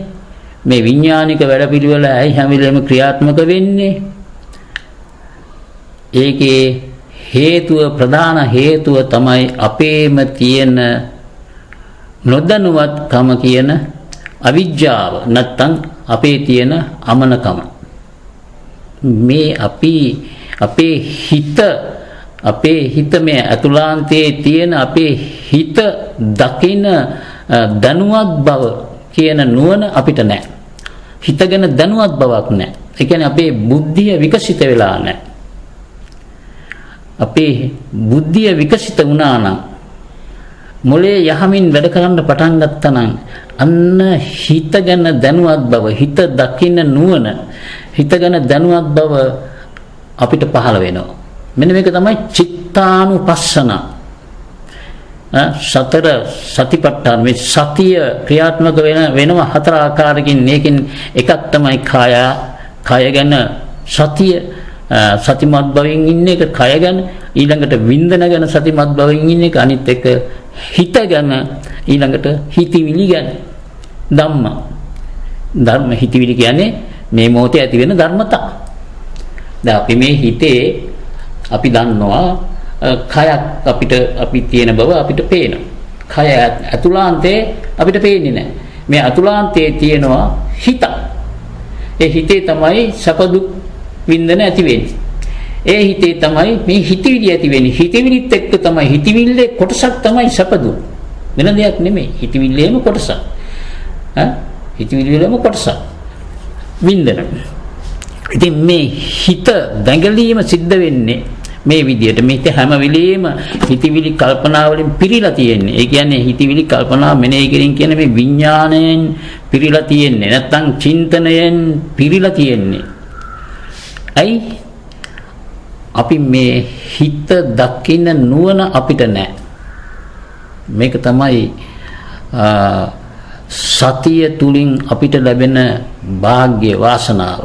මේ විඥානික වැඩපිළිවෙල ඇයි හැම වෙලෙම ක්‍රියාත්මක වෙන්නේ? ඒකේ හේතුව, ප්‍රධාන හේතුව තමයි අපේම තියෙන නොදැනුවත්කම කියන අවිජ්ජාව, නැත්තම් අපේ තියෙන අමනකම. මේ අපි අපේ හිත, අපේ හිත මේ අතුලාන්තයේ තියෙන අපේ හිත දකින දැනුවත් බව කියන නුවණ අපිට නැහැ. හිත ගැන දැනුවත් බවක් නැහැ. ඒ කියන්නේ අපේ බුද්ධිය විකසිත වෙලා නැහැ. අපේ බුද්ධිය විකසිත වුණා නම් මොලේ යහමින් වැඩ කරන්න පටන් ගත්තා නම් අන්න හිත ගැන දැනුවත් බව, හිත දකින්න නුවණ, හිත ගැන දැනුවත් බව අපිට පහළ වෙනවා. මෙන්න මේක තමයි චිත්තානුපස්සන. සතර සතිපට්ඨාන මේ සතිය ක්‍රියාත්මක වෙනවා හතර ආකාරකින්. මේකෙන් එකක් තමයි කය ගැන සතිය, සතිමත් බවින් ඉන්න එක කය ගැන, ඊළඟට වින්දන ගැන සතිමත් බවින් ඉන්න එක, අනිත් එක හිත ගැන, ඊළඟට හිතවිලි ගැන. ධම්ම ධර්ම හිතවිලි කියන්නේ මේ මොහොතේ ඇති වෙන ධර්මතා. දැන් අපි මේ හිතේ අපි දන්නවා කයක් අපිට අපි තියෙන බව අපිට පේනවා. කය ඇතුළාන්තේ අපිට පේන්නේ නැහැ. මේ ඇතුළාන්තේ තියෙනවා හිත. ඒ හිතේ තමයි සැප දුක් වින්දන ඇති වෙන්නේ. ඒ හිතේ තමයි මේ හිතවිලි ඇති වෙන්නේ. හිතවිලිත් එක්ක තමයි, හිතවිල්ලේ කොටසක් තමයි සැප දුක්. වෙන දෙයක් නෙමෙයි. හිතවිල්ලේම කොටසක්. ඈ හිතවිලිවලම කොටසක් වින්දන. ඉතින් මේ හිත දැඟලීම සිද්ධ වෙන්නේ මේ විදියට. මේ හිත හැම වෙලෙම හිතවිලි කල්පනා වලින් පිරීලා තියෙන්නේ. ඒ කියන්නේ හිතවිලි කල්පනා මෙනෙහි කිරීම කියන මේ විඥාණයෙන් පිරීලා තියෙන්නේ. නැත්තම් චින්තනයෙන් පිරීලා තියෙන්නේ. ඇයි? අපි මේ හිත දකින්න නුවණ අපිට නැහැ. මේක තමයි සතිය තුලින් අපිට ලැබෙන භාග්‍ය වාසනාව.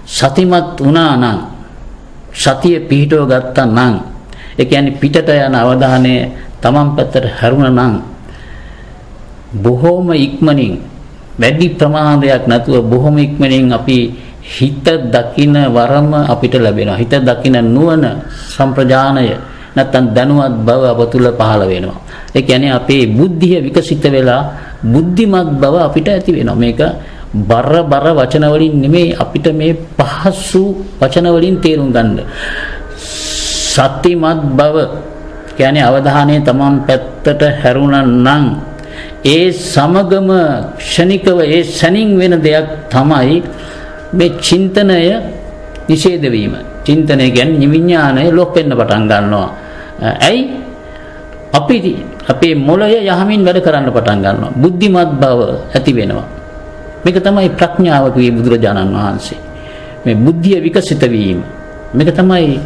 සතිමත් වුණා නම්, සතිය පිහිටව ගත්තා නම්, ඒ කියන්නේ පිටට යන අවධානය තමන් පැත්තට හැරුණා නම් බොහෝම ඉක්මනින්, වැඩි ප්‍රමාදයක් නැතුව බොහොම ඉක්මනින් අපි හිත දකින වරම අපිට ලැබෙනවා. හිත දකින නුවණ, සම්ප්‍රජානය නැත්තම් දැනුවත් බව අප තුල පහළ වෙනවා. ඒ කියන්නේ අපේ බුද්ධිය විකසිත වෙලා බුද්ධිමත් බව අපිට ඇති වෙනවා. මේක බර බර වචන වලින් නෙමෙයි, අපිට මේ පහසු වචන වලින් තේරුම් ගන්න. සතිමත් බව කියන්නේ අවධානය තමන් පැත්තට හැරුණා නම් ඒ සමගම ක්ෂණිකව ඒ සැනින් වෙන දෙයක් තමයි මේ චින්තනය නිෂේධ වීම. චින්තනය කියන්නේ විඥානය ලොප් වෙන්න පටන් ගන්නවා. ඇයි? අපි අපේ මොළය යහමින් වැඩ කරන්න පටන් ගන්නවා. බුද්ධිමත් බව ඇති වෙනවා. මේක තමයි ප්‍රඥාව කිව්වේ බුදුරජාණන් වහන්සේ. මේ බුද්ධිය විකසිත වීම. මේක තමයි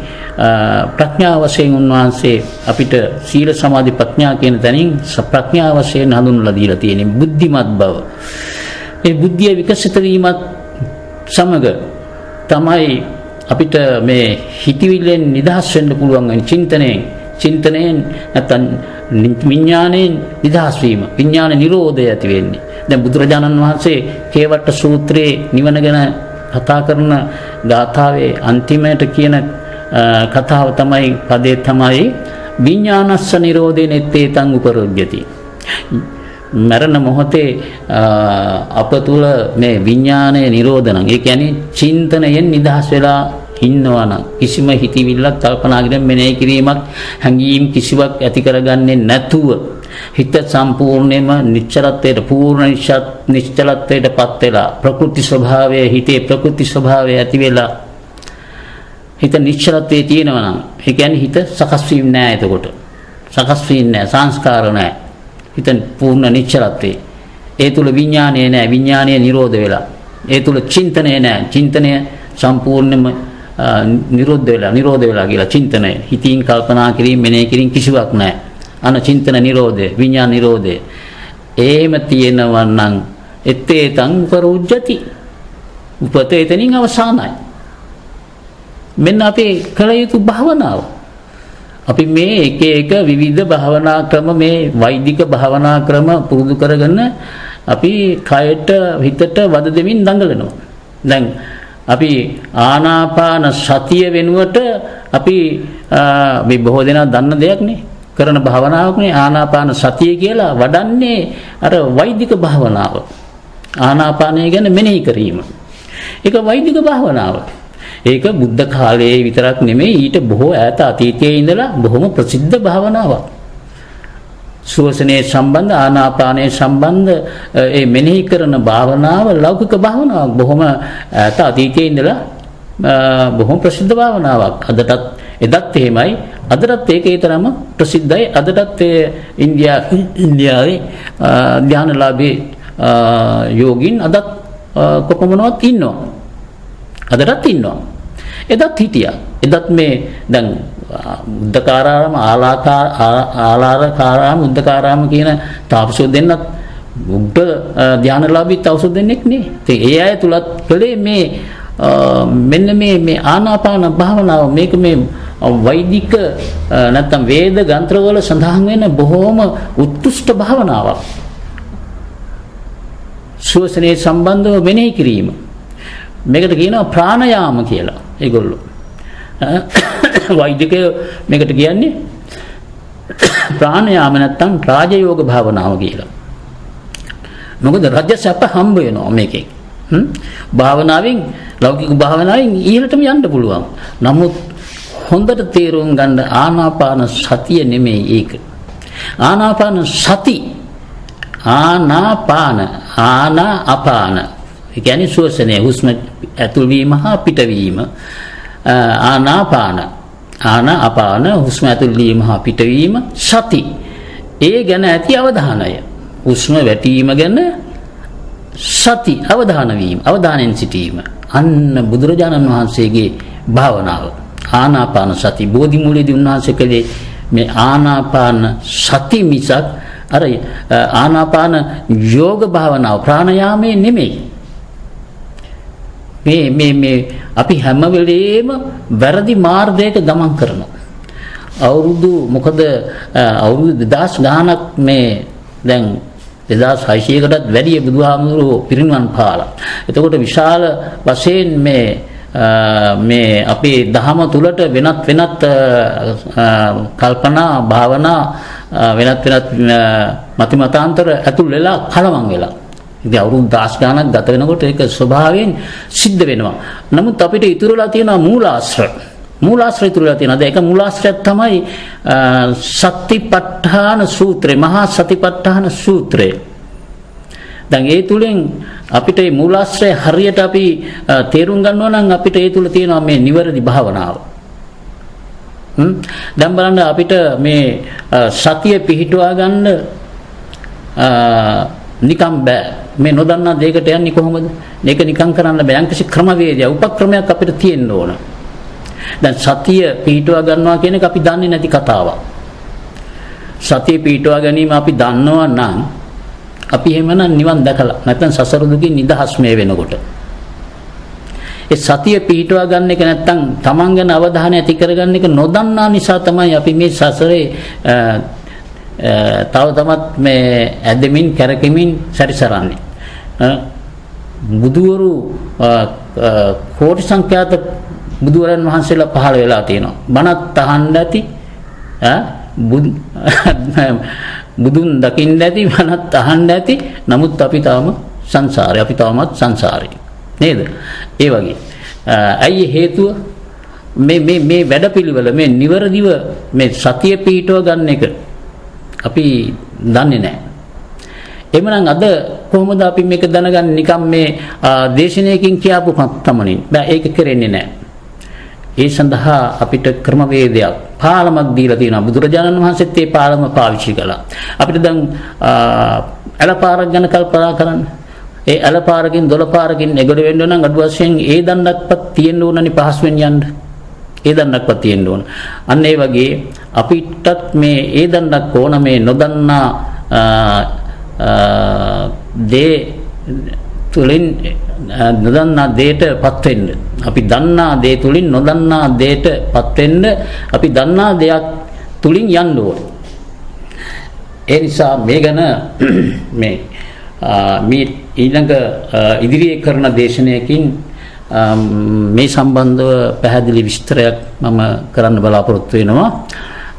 ප්‍රඥාව වශයෙන් උන්වහන්සේ අපිට සීල සමාධි ප්‍රඥා කියන තැනින් ප්‍රඥාව වශයෙන් හඳුන්වලා දීලා තියෙන්නේ බුද්ධිමත් බව. මේ බුද්ධිය විකසිත වීමත් සමග තමයි අපිට මේ හිතවිල්ලෙන් නිදහස් වෙන්න පුළුවන් වෙන්නේ. චින්තනයෙන් නැත්තම් විඥාණයෙන් නිදහස් වීම, විඥාන නිරෝධය ඇති වෙන්නේ. දැන් බුදුරජාණන් වහන්සේ කේවට්ට සූත්‍රයේ නිවන ගැන කතා කරන ගාථාවේ අන්තිමයට කියන කතාව තමයි, පදේ තමයි විඥානස්ස නිරෝධේ නෙත්තේතං උපරොජ්ජති. මරණ මොහොතේ අප තුල මේ විඥානය නිරෝධ නම්, ඒ කියන්නේ චින්තනයෙන් නිදහස් වෙලා ඉන්නවා නම්, කිසිම හිතවිල්ලක් කල්පනා කිරීම මෙනෙහි කිරීමක් හැඟීම් කිසිවක් ඇති කරගන්නේ නැතුව හිත සම්පූර්ණයෙන්ම නිශ්චලත්වයට, පූර්ණ නිශ්චලත්වයට පත් වෙලා, ප්‍රකෘති ස්වභාවය, හිතේ ප්‍රකෘති ස්වභාවය ඇති වෙලා හිත නිශ්චලත්වයේ තියෙනවා නම්, ඒ කියන්නේ හිත සකස් වීම නෑ. එතකොට සකස් වීම නෑ, සංස්කාර නෑ, හිත පූර්ණ නිශ්චලත්වයේ. ඒ තුල විඥානය නෑ, විඥානය නිරෝධ වෙලා. ඒ තුල චින්තනය නෑ, චින්තනය සම්පූර්ණයෙන්ම නිරෝධ වෙලා, නිරෝධ වෙලා කියලා චින්තනය, හිතින් කල්පනා කිරීම මෙනෙහි කිරීම කිසිවක් නෑ. අන චින්තන නිරෝධය, විඥාන නිරෝධය. එහෙම තියෙනවා නම් එත්තේතං උපරුජ්ජති. උපත එතනින් අවසానයි. මෙන්න අපේ කළ යුතු භාවනාව. අපි මේ එක එක විවිධ භාවනා ක්‍රම, මේ වෛදික භාවනා ක්‍රම පුරුදු කරගෙන අපි කයට හිතට වද දෙමින් දඟලනවා. දැන් අපි ආනාපාන සතිය වෙනුවට අපි මේ බොහෝ දෙනා දන්න දෙයක් නේ, කරන භාවනාවක් නේ ආනාපාන සතිය කියලා වඩන්නේ අර වෛදික භාවනාව. ආනාපානය ගැන මෙනෙහි කිරීම. ඒක වෛදික භාවනාව. ඒක බුද්ධ කාලයේ විතරක් නෙමෙයි, ඊට බොහෝ ඈත අතීතයේ ඉඳලා බොහොම ප්‍රසිද්ධ භාවනාවක්. සුවසනේ සම්බන්ධ, ආනාපානයේ සම්බන්ධ ඒ මෙනෙහි කරන භාවනාව ලෞකික භාවනාවක්. බොහොම ඈත අතීතයේ ඉඳලා බොහොම ප්‍රසිද්ධ භාවනාවක්. අදටත් එදත් එහෙමයි, අදටත් ඒක ඒ තරම ප්‍රසිද්ධයි. අදටත් ඒ ඉන්දියාවේ ධ්‍යානලාභී යෝගීන් අදත් කොපමණවත් ඉන්නවා. අදටත් ඉන්නවා. එදත් හිටියා. එදත් මේ දැන් උද්දකාරාම ආලාරකාරාම උද්දකාරාම කියන තාපසයෝ දෙන්නත් උග්‍ර ධ්‍යානලාභී තාපසයෝ දෙන්නෙක් නේ. ඉතින් ඒ අය තුලත් කළේ මේ මෙන්න මේ මේ ආනාපාන භාවනාව. මේක මේ වෛදික නැත්තම් වේද ග්‍රන්ථවල සඳහන් වෙන බොහෝම උත්කෘෂ්ඨ භාවනාවක්. සුවසනේ සම්බන්ධව මෙනෙහි කිරීම. මේකට කියනවා ප්‍රාණයාම කියලා. ඒගොල්ලෝ වෛදිකයෝ මේකට කියන්නේ ප්‍රාණයාම නැත්තම් රාජයෝග භාවනාව කියලා. මොකද රජ සැප හම්බ වෙනවා මේකෙන්. භාවනාවෙන්, ලෞකික භාවනාවෙන් ඉහළටම යන්න පුළුවන්. නමුත් හොඳට තේරුම් ගන්න ආනාපාන සතිය නෙමෙයි ඒක. ආනාපාන සති, ආනාපාන, ආනා අපාන. ඒ කියන්නේ ශ්වසනය, හුස්ම ඇතුල් වීම හා පිටවීම. ආනාපාන, ආනා අපාන, හුස්ම ඇතුල් වීම හා පිටවීම. සති, ඒ ගැන ඇති අවධානය. හුස්ම වැටීම ගැන සති, අවධාන වීම, අවධානයෙන් සිටීම. අන්න බුදුරජාණන් වහන්සේගේ භාවනාව ආනාපාන සති. බෝධි මූලයේදී උන්වහන්සේ කළේ මේ ආනාපාන සති මිසක් අර ආනාපාන යෝග භාවනාව ප්‍රාණයාමයේ නෙමෙයි. මේ මේ මේ අපි හැම වෙලේම වැරදි මාර්ගයක ගමන් කරනවා. අවුරුදු මොකද අවුරුදු 2000 ගාණක් මේ දැන් 2600කටත් වැඩිය බුදුහාමුදුරුවෝ පිරිනිවන් පාලා. එතකොට විශාල වශයෙන් මේ මේ අපේ දහම තුලට වෙනත් වෙනත් කල්පනා භාවනා වෙනත් වෙනත් මති මතාන්තර ඇතුල් වෙලා කලවම් වෙලා. ඉතින් අවුරුදු 10 ගාණක් ගත වෙනකොට ඒක ස්වභාවයෙන් සිද්ධ වෙනවා. නමුත් අපිට ඉතුරු වෙලා තියෙනවා මූලාශ්‍ර. මූලාශ්‍ර ඉතුරු වෙලා තියෙනවා. දැන් ඒක මූලාශ්‍රයක් තමයි සතිපට්ඨාන සූත්‍රය, මහා සතිපට්ඨාන සූත්‍රය. දැන් ඒ තුලින් අපිට මේ මූලාශ්‍රය හරියට අපි තේරුම් ගන්නවා නම් අපිට ඒ තුල තියෙනවා මේ නිවැරදි භාවනාව. දැන් බලන්න අපිට මේ සතිය පිහිටුවා ගන්න නිකම් බෑ. මේ නොදන්නා දෙයකට යන්නේ කොහොමද? මේක නිකන් කරන්න බෑ. යම්කිසි ක්‍රමවේදයක්, උපක්‍රමයක් අපිට තියෙන්න ඕන. දැන් සතිය පිහිටුවා ගන්නවා කියන එක අපි දන්නේ නැති කතාවක්. සතිය පිහිටුවා ගැනීම අපි දන්නවා නම් අපි එහෙමනම් නිවන් දැකලා නැත්නම් සසර දුකින් නිදහස් මේ වෙනකොට. ඒ සතිය පිහිටුවා ගන්න එක නැත්නම් තමන් ගැන අවධානය ඇති කරගන්න එක නොදන්නා නිසා තමයි අපි මේ සසරේ තව තමත් මේ ඇදෙමින් කැරකෙමින් සැරිසරන්නේ. බුදුවරු කෝටි සංඛ්‍යාත බුදුවරයන් වහන්සේලා පහළ වෙලා තියෙනවා. බණත් අහන්න ඇති, බුදුන් දකින්න ඇති, බණත් අහන්න ඇති. නමුත් අපි තාම සංසාරේ, අපි තාමත් සංසාරේ නේද? ඒ වගේ. ඇයි හේතුව? මේ මේ මේ වැඩපිළිවෙල මේ නිවැරදිව මේ සතිය පිහිටව ගන්න එක අපි දන්නේ නැහැ. එහෙමනම් අද කොහොමද අපි මේක දැනගන්නේ? නිකන් මේ දේශනයකින් කියාපු පමණින් බෑ, ඒක කරෙන්නේ නැහැ. ඒ සඳහා අපිට ක්‍රමවේදයක්, පාලමක් දීලා තියෙනවා. බුදුරජාණන් වහන්සේත් ඒ පාලම පාවිච්චි කළා. අපිට දැන් ඇලපාරක් ගැන කල්පනා කරන්න. ඒ ඇලපාරකින් දොළපාරකින් එගොඩ වෙන්න නම් අඩු වශයෙන් ඒ දණ්ඩක්වත් තියෙන්න ඕනනේ පහසුවෙන් යන්න. ඒ දණ්ඩක්වත් තියෙන්න ඕන. අන්න ඒ වගේ අපිටත් මේ ඒ දණ්ඩක් ඕන. මේ නොදන්නා දේ තුලින් නොදන්නා දෙයටපත් වෙන්න. අපි දන්නා දේ තුලින් නොදන්නා දෙයටපත් වෙන්න අපි දන්නා දෙයක් තුලින් යන්න ඕන. ඒ නිසා මේ ගැන මේ මේ ඊළඟ ඉදිරියේ කරන දේශනයකින් මේ සම්බන්ධව පැහැදිලි විස්තරයක් මම කරන්න බලාපොරොත්තු වෙනවා.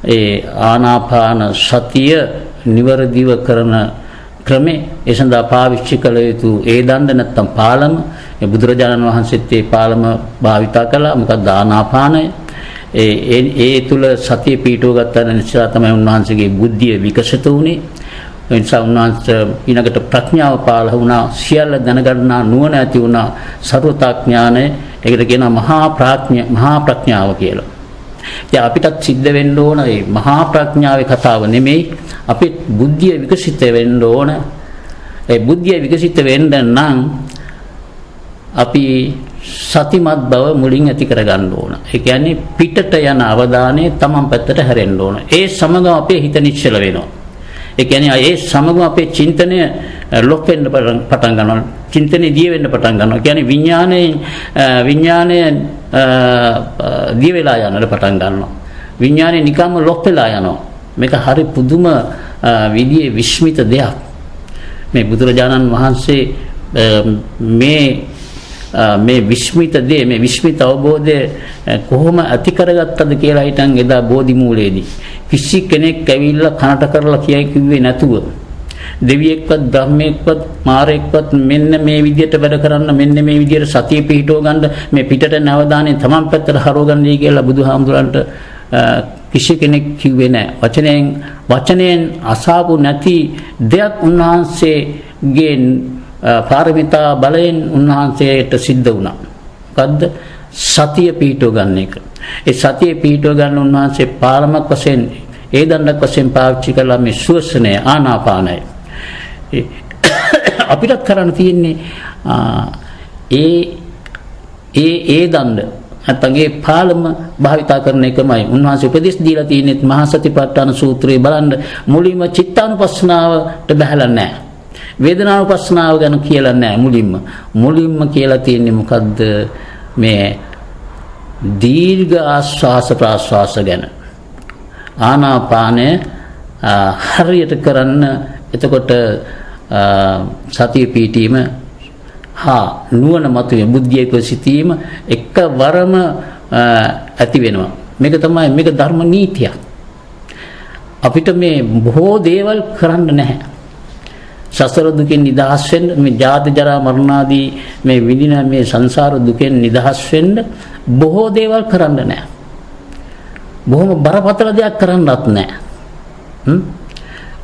ඒ ආනාපාන සතිය නිවැරදිව කරන ක්‍රමේ, ඒ සඳහා පාවිච්චි කළ යුතු ඒ දණ්ඩ නැත්තම් පාලම, ඒ බුදුරජාණන් වහන්සේත් ඒ පාලම භාවිතා කළා. මොකක්ද ආනාපානය? ඒ ඒ තුල සතිය පිහිටුව ගත්ත නිසා තමයි උන්වහන්සේගේ බුද්ධිය විකසිත වුණේ. ඒ නිසා උන්වහන්සේ ඊළඟට ප්‍රඥාව පහළ වුණා, සියල්ල දැනගන්නා නුවණ ඇති වුණා, සර්වතා ඥානය. ඒකට කියනවා මහා ප්‍රඥාව කියලා. ඉතින් අපිටත් සිද්ධ වෙන්න ඕන මේ මහා ප්‍රඥාවේ කතාව නෙමෙයි, අපේ බුද්ධිය විකසිත වෙන්න ඕන. ඒ බුද්ධිය විකසිත වෙන්න නම් අපි සතිමත් බව මුලින් ඇති කරගන්න ඕන. ඒ කියන්නේ පිටට යන අවධානය තමන් පැත්තට හැරෙන්න ඕන. ඒ සමගම අපේ හිත නිශ්චල වෙනවා. ඒ කියන්නේ ඒ සමගම අපේ චින්තනය ලොක් වෙන්න පටන් ගන්නවා. චින්තනය දිය වෙන්න පටන් ගන්නවා. කියන්නේ විඥානය දිය වෙලා යනට පටන් ගන්නවා. විඥානය නිකම්ම ලොක් වෙලා යනවා. මේක හරි පුදුම විදියේ විස්මිත දෙයක්. මේ බුදුරජාණන් වහන්සේ මේ මේ විස්මිත දේ, මේ විස්මිත අවබෝධය කොහොම ඇති කරගත්තද කියලා හිතන් එදා බෝධි මූලයේදී කිසි කෙනෙක් ඇවිල්ලා කනට කරලා කියයි කිව්වේ නැතුව, දෙවියෙක්වත් බ්‍රහ්මයෙක්වත් මාරයෙක්වත් මෙන්න මේ විදියට වැඩ කරන්න, මෙන්න මේ විදියට සතිය පිහිටව ගන්න, මේ පිටට නවදානේ තමන් පැත්තට හරව ගන්නයි කියලා බුදුහාමුදුරන්ට කිසි කෙනෙක් කිව්වේ නැහැ. වචනයෙන් අසාපු නැති දෙයක් උන්වහන්සේගේ පාරමිතා බලයෙන් උන්වහන්සේට සිද්ධ වුණා. මොකද්ද? සතිය පිහිටව ගන්න එක. ඒ සතිය පිහිටව ගන්න උන්වහන්සේ පාලමක් වශයෙන්, ඒ දණ්ඩක් වශයෙන් පාවිච්චි කළා මේ සුවසනය, ආනාපානය. අපිටත් කරන්න තියෙන්නේ ඒ ඒ ඒ දණ්ඩ නැත්තම් ඒ පාලම භාවිතා කරන එකමයි. උන්වහන්සේ උපදෙස් දීලා තියෙන්නේ මහා සතිපට්ඨාන සූත්‍රයේ බලන්න, මුලින්ම චිත්තානුපස්සනාවට බහැලා නැහැ. වේදනානුපස්සනාව ගැන කියලා නැහැ මුලින්ම. මුලින්ම කියලා තියෙන්නේ මොකද්ද? මේ දීර්ඝ ආශ්වාස ප්‍රාශ්වාස ගැන. ආනාපානය හරියට කරන්න, එතකොට සතිය පිහිටීම හා නුවණ මතුවේ බුද්ධියක සිටීම එකවරම ඇති වෙනවා. මේක තමයි, මේක ධර්ම නීතියක්. අපිට මේ බොහෝ දේවල් කරන්න නැහැ. සසර දුකෙන් නිදහස් වෙන්න, මේ ජාති ජරා මරණ ආදී මේ විඳින මේ සංසාර දුකෙන් නිදහස් වෙන්න බොහෝ දේවල් කරන්න නැහැ. බොහොම බරපතල දෙයක් කරන්නත් නැහැ.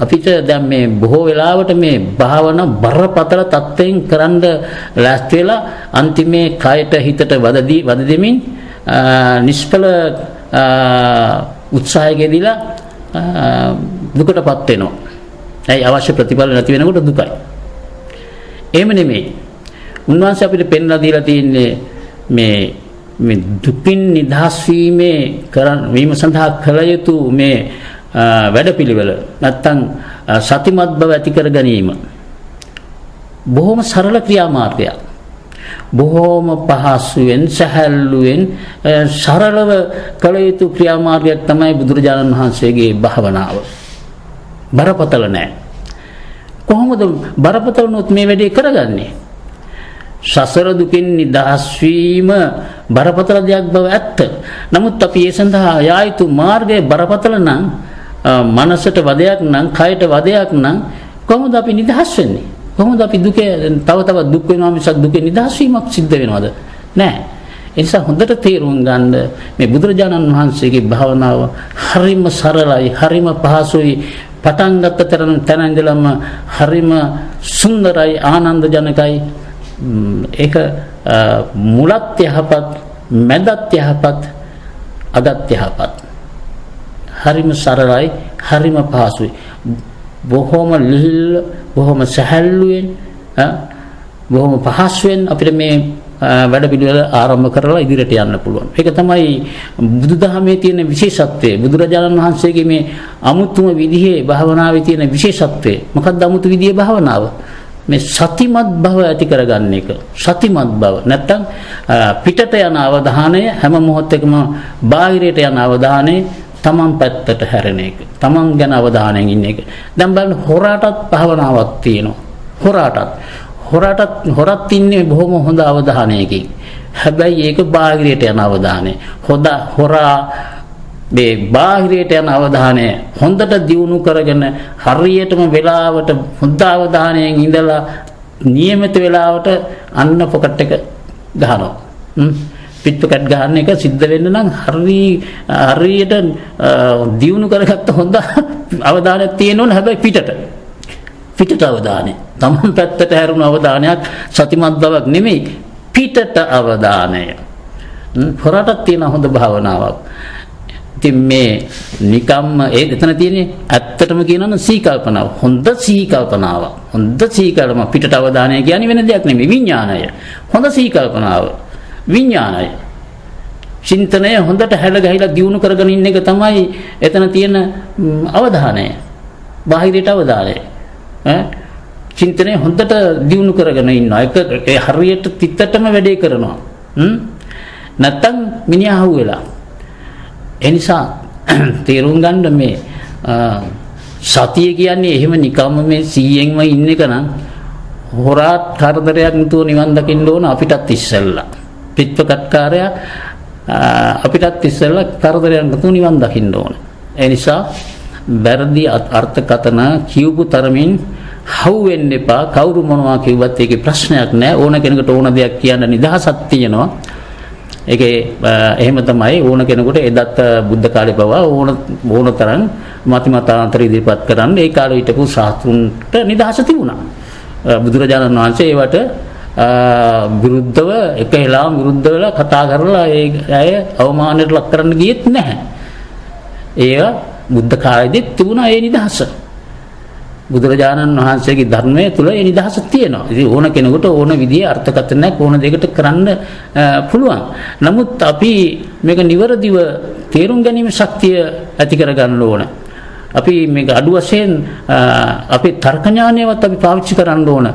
අපිට දැන් මේ බොහෝ වෙලාවට මේ භාවනා බරපතල තත්ත්වයෙන් කරන්න ලෑස්ති වෙලා අන්තිමේ කයට හිතට වද දෙමින් නිෂ්ඵල උත්සාහයකදීලා දුකටපත් වෙනවා. ඇයි? අවශ්‍ය ප්‍රතිඵල නැති වෙනකොට දුකයි. එහෙම නෙමෙයි. උන්වහන්සේ අපිට පෙන්ලා දීලා තියෙන්නේ මේ මේ දුකින් නිදහස් වීමේ කරන් වීම සඳහා කළ යුතු මේ වැඩපිළිවෙල නැත්තම් සතිමත් බව ඇති කර ගැනීම බොහොම සරල ක්‍රියාමාර්ගයක්. බොහොම පහසුවෙන් සැහැල්ලුවෙන් සරලව කළ යුතු ක්‍රියාමාර්ගයක් තමයි බුදුරජාණන් වහන්සේගේ භාවනාව. බරපතල නෑ. කොහොමද බරපතල වුණොත් මේ වැඩේ කරගන්නේ? සසර දුකින් නිදහස් වීම බරපතල දෙයක් බව ඇත්ත. නමුත් අපි ඒ සඳහා යා යුතු මාර්ගය බරපතල නම්, මනසට වදයක් නම්, කයට වදයක් නම් කොහොමද අපි නිදහස් වෙන්නේ? කොහොමද අපි දුකේ තව තවත් දුක් වෙනවා මිසක් දුකේ නිදහස් වීමක් සිද්ධ වෙනවද? නෑ. ඒ නිසා හොඳට තේරුම් ගන්න මේ බුදුරජාණන් වහන්සේගේ භාවනාව හරිම සරලයි, හරිම පහසුයි. පටන් ගත්ත තැන ඉඳලම හරිම සුන්දරයි, ආනන්ද ජනකයි. ඒක මුලත් යහපත්, මැදත් යහපත්, අගත් යහපත්. හරිම සරලයි, හරිම පහසුයි. බොහොම ලිහිල්, බොහොම සැහැල්ලුවෙන්, බොහොම පහසුවෙන් අපිට මේ වැඩ පිළිවෙල ආරම්භ කරලා ඉදිරියට යන්න පුළුවන්. ඒක තමයි බුදුදහමේ තියෙන විශේෂත්වය. බුදුරජාණන් වහන්සේගේ මේ අමුතුම විදිහේ භාවනාවේ තියෙන විශේෂත්වය. මොකක්ද අමුතු විදිහේ භාවනාව? මේ සතිමත් බව ඇති කරගන්න එක. සතිමත් බව. නැත්තම් පිටට යන අවධානය හැම මොහොතකම බාහිරයට යන අවධානය තමන් පැත්තට හැරෙන එක. තමන් ගැන අවධානයෙන් ඉන්න එක. දැන් බලන්න හොරාටත් භාවනාවක් තියෙනවා. හොරාටත් හොරත් ඉන්නේ බොහොම හොඳ අවධානයකින්. හැබැයි ඒක බාහිරයට යන අවධානය. හොරා මේ බාහිරයට යන අවධානය හොඳට දියුණු කරගෙන හරියටම වෙලාවට හොඳ අවධානයෙන් ඉඳලා නියමිත වෙලාවට අන්න පොකට් එක ගහනවා. පිට්පොකට් ගන්න එක සිද්ධ වෙන්න නම් හරියට දියුණු කරගත්ත හොඳ අවධානයක් තියෙන්න ඕන. හැබැයි පිටට අවධානය. තමන් පැත්තට හැරුණු අවධානයක් සතිමත් බවක් නෙමෙයි, පිටට අවධානය. හොරටත් තියෙන හොඳ භාවනාවක්. ඉතින් මේ නිකම්ම ඒ එතන තියෙන්නේ ඇත්තටම කියනවා නම් සිහි කල්පනාව. හොඳ සිහි කල්පනාවක්. හොඳ සිහි කල්පනාව පිටට අවධානය කියන්නේ වෙන දෙයක් නෙමෙයි, විඥානය. හොඳ සිහි කල්පනාව. විඥානය. චින්තනය හොඳට හැඩ ගැහිලා දියුණු කරගෙන ඉන්න එක තමයි එතන තියෙන අවධානය. බාහිරයට අවධානය. ඈ චින්තනය හොඳට දියුණු කරගෙන ඉන්නවා. ඒක ඒ හරියට තිත්තටම වැඩේ කරනවා. නැත්තම් මිනිහා අහුවෙලා. ඒ නිසා තේරුම් ගන්න මේ සතිය කියන්නේ එහෙම නිකම්ම මේ 100න්ම ඉන්න එක නම් හොරාත් කරදරයක් නැතුව නිවන් දකින්න ඕන අපිටත් ඉස්සෙල්ලා. පිටපකට්කාරයා අපිටත් ඉස්සෙල්ලා කරදරයක් නැතුව නිවන් දකින්න ඕන. ඒ නිසා වැරදි අර්ථකථන කියපු තරමින් හවු වෙන්න එපා. කවුරු මොනවා කිව්වත් ඒකේ ප්‍රශ්නයක් නෑ. ඕන කෙනෙකුට ඕන දෙයක් කියන්න නිදහසක් තියෙනවා. ඒකේ එහෙම තමයි ඕන කෙනෙකුට එදත් බුද්ධ කාලේ පවා ඕන ඕන තරම් මති මතාන්තර ඉදිරිපත් කරන්න ඒ කාලේ හිටපු ශාස්ත්‍රුන්ට නිදහස තිබුණා. බුදුරජාණන් වහන්සේ ඒවට විරුද්ධව එක වෙලාවම විරුද්ධ වෙලා කතා කරලා ඒ අය අවමානයට ලක් කරන්න ගියෙත් නැහැ. ඒවා බුද්ධ කාලෙදිත් තිබුණා ඒ නිදහස. බුදුරජාණන් වහන්සේගේ ධර්මයේ තුල ඒ නිදහස තියෙනවා. ඉතින් ඕන කෙනෙකුට ඕන විදිහේ අර්ථකථනයක් ඕන දෙයකට කරන්න පුළුවන්. නමුත් අපි මේක නිවැරදිව තේරුම් ගැනීම ශක්තිය ඇති කරගන්න ඕන. අපි මේක අඩු වශයෙන් අපේ තර්ක ඥානයවත් අපි පාවිච්චි කරන්න ඕන.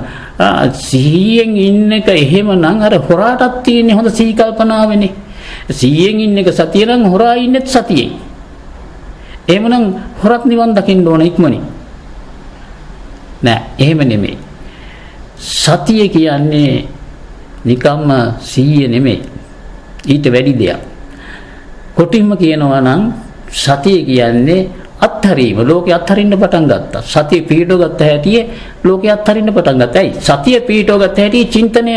සිහියෙන් ඉන්න එක එහෙමනම් අර හොරාටත් තියෙන හොඳ සිහි කල්පනාවනේ. සිහියෙන් ඉන්න එක සතිය නම් හොරා ඉන්නෙත් සතියෙන්. එහෙමනම් හොරත් නිවන් දකින්න ඕන ඉක්මනින්. නෑ, එහෙම නෙමෙයි. සතිය කියන්නේ නිකම්ම සිහිය නෙමෙයි. ඊට වැඩි දෙයක්. කොටින්ම කියනවා නම් සතිය කියන්නේ අත්හැරීම. ලෝකේ අත්හරින්න පටන් ගත්තා. සතිය පිහිටව ගත්ත හැටියේ ලෝකේ අත්හරින්න පටන් ගත්තා. ඇයි? සතිය පිහිටව ගත්ත හැටියේ චින්තනය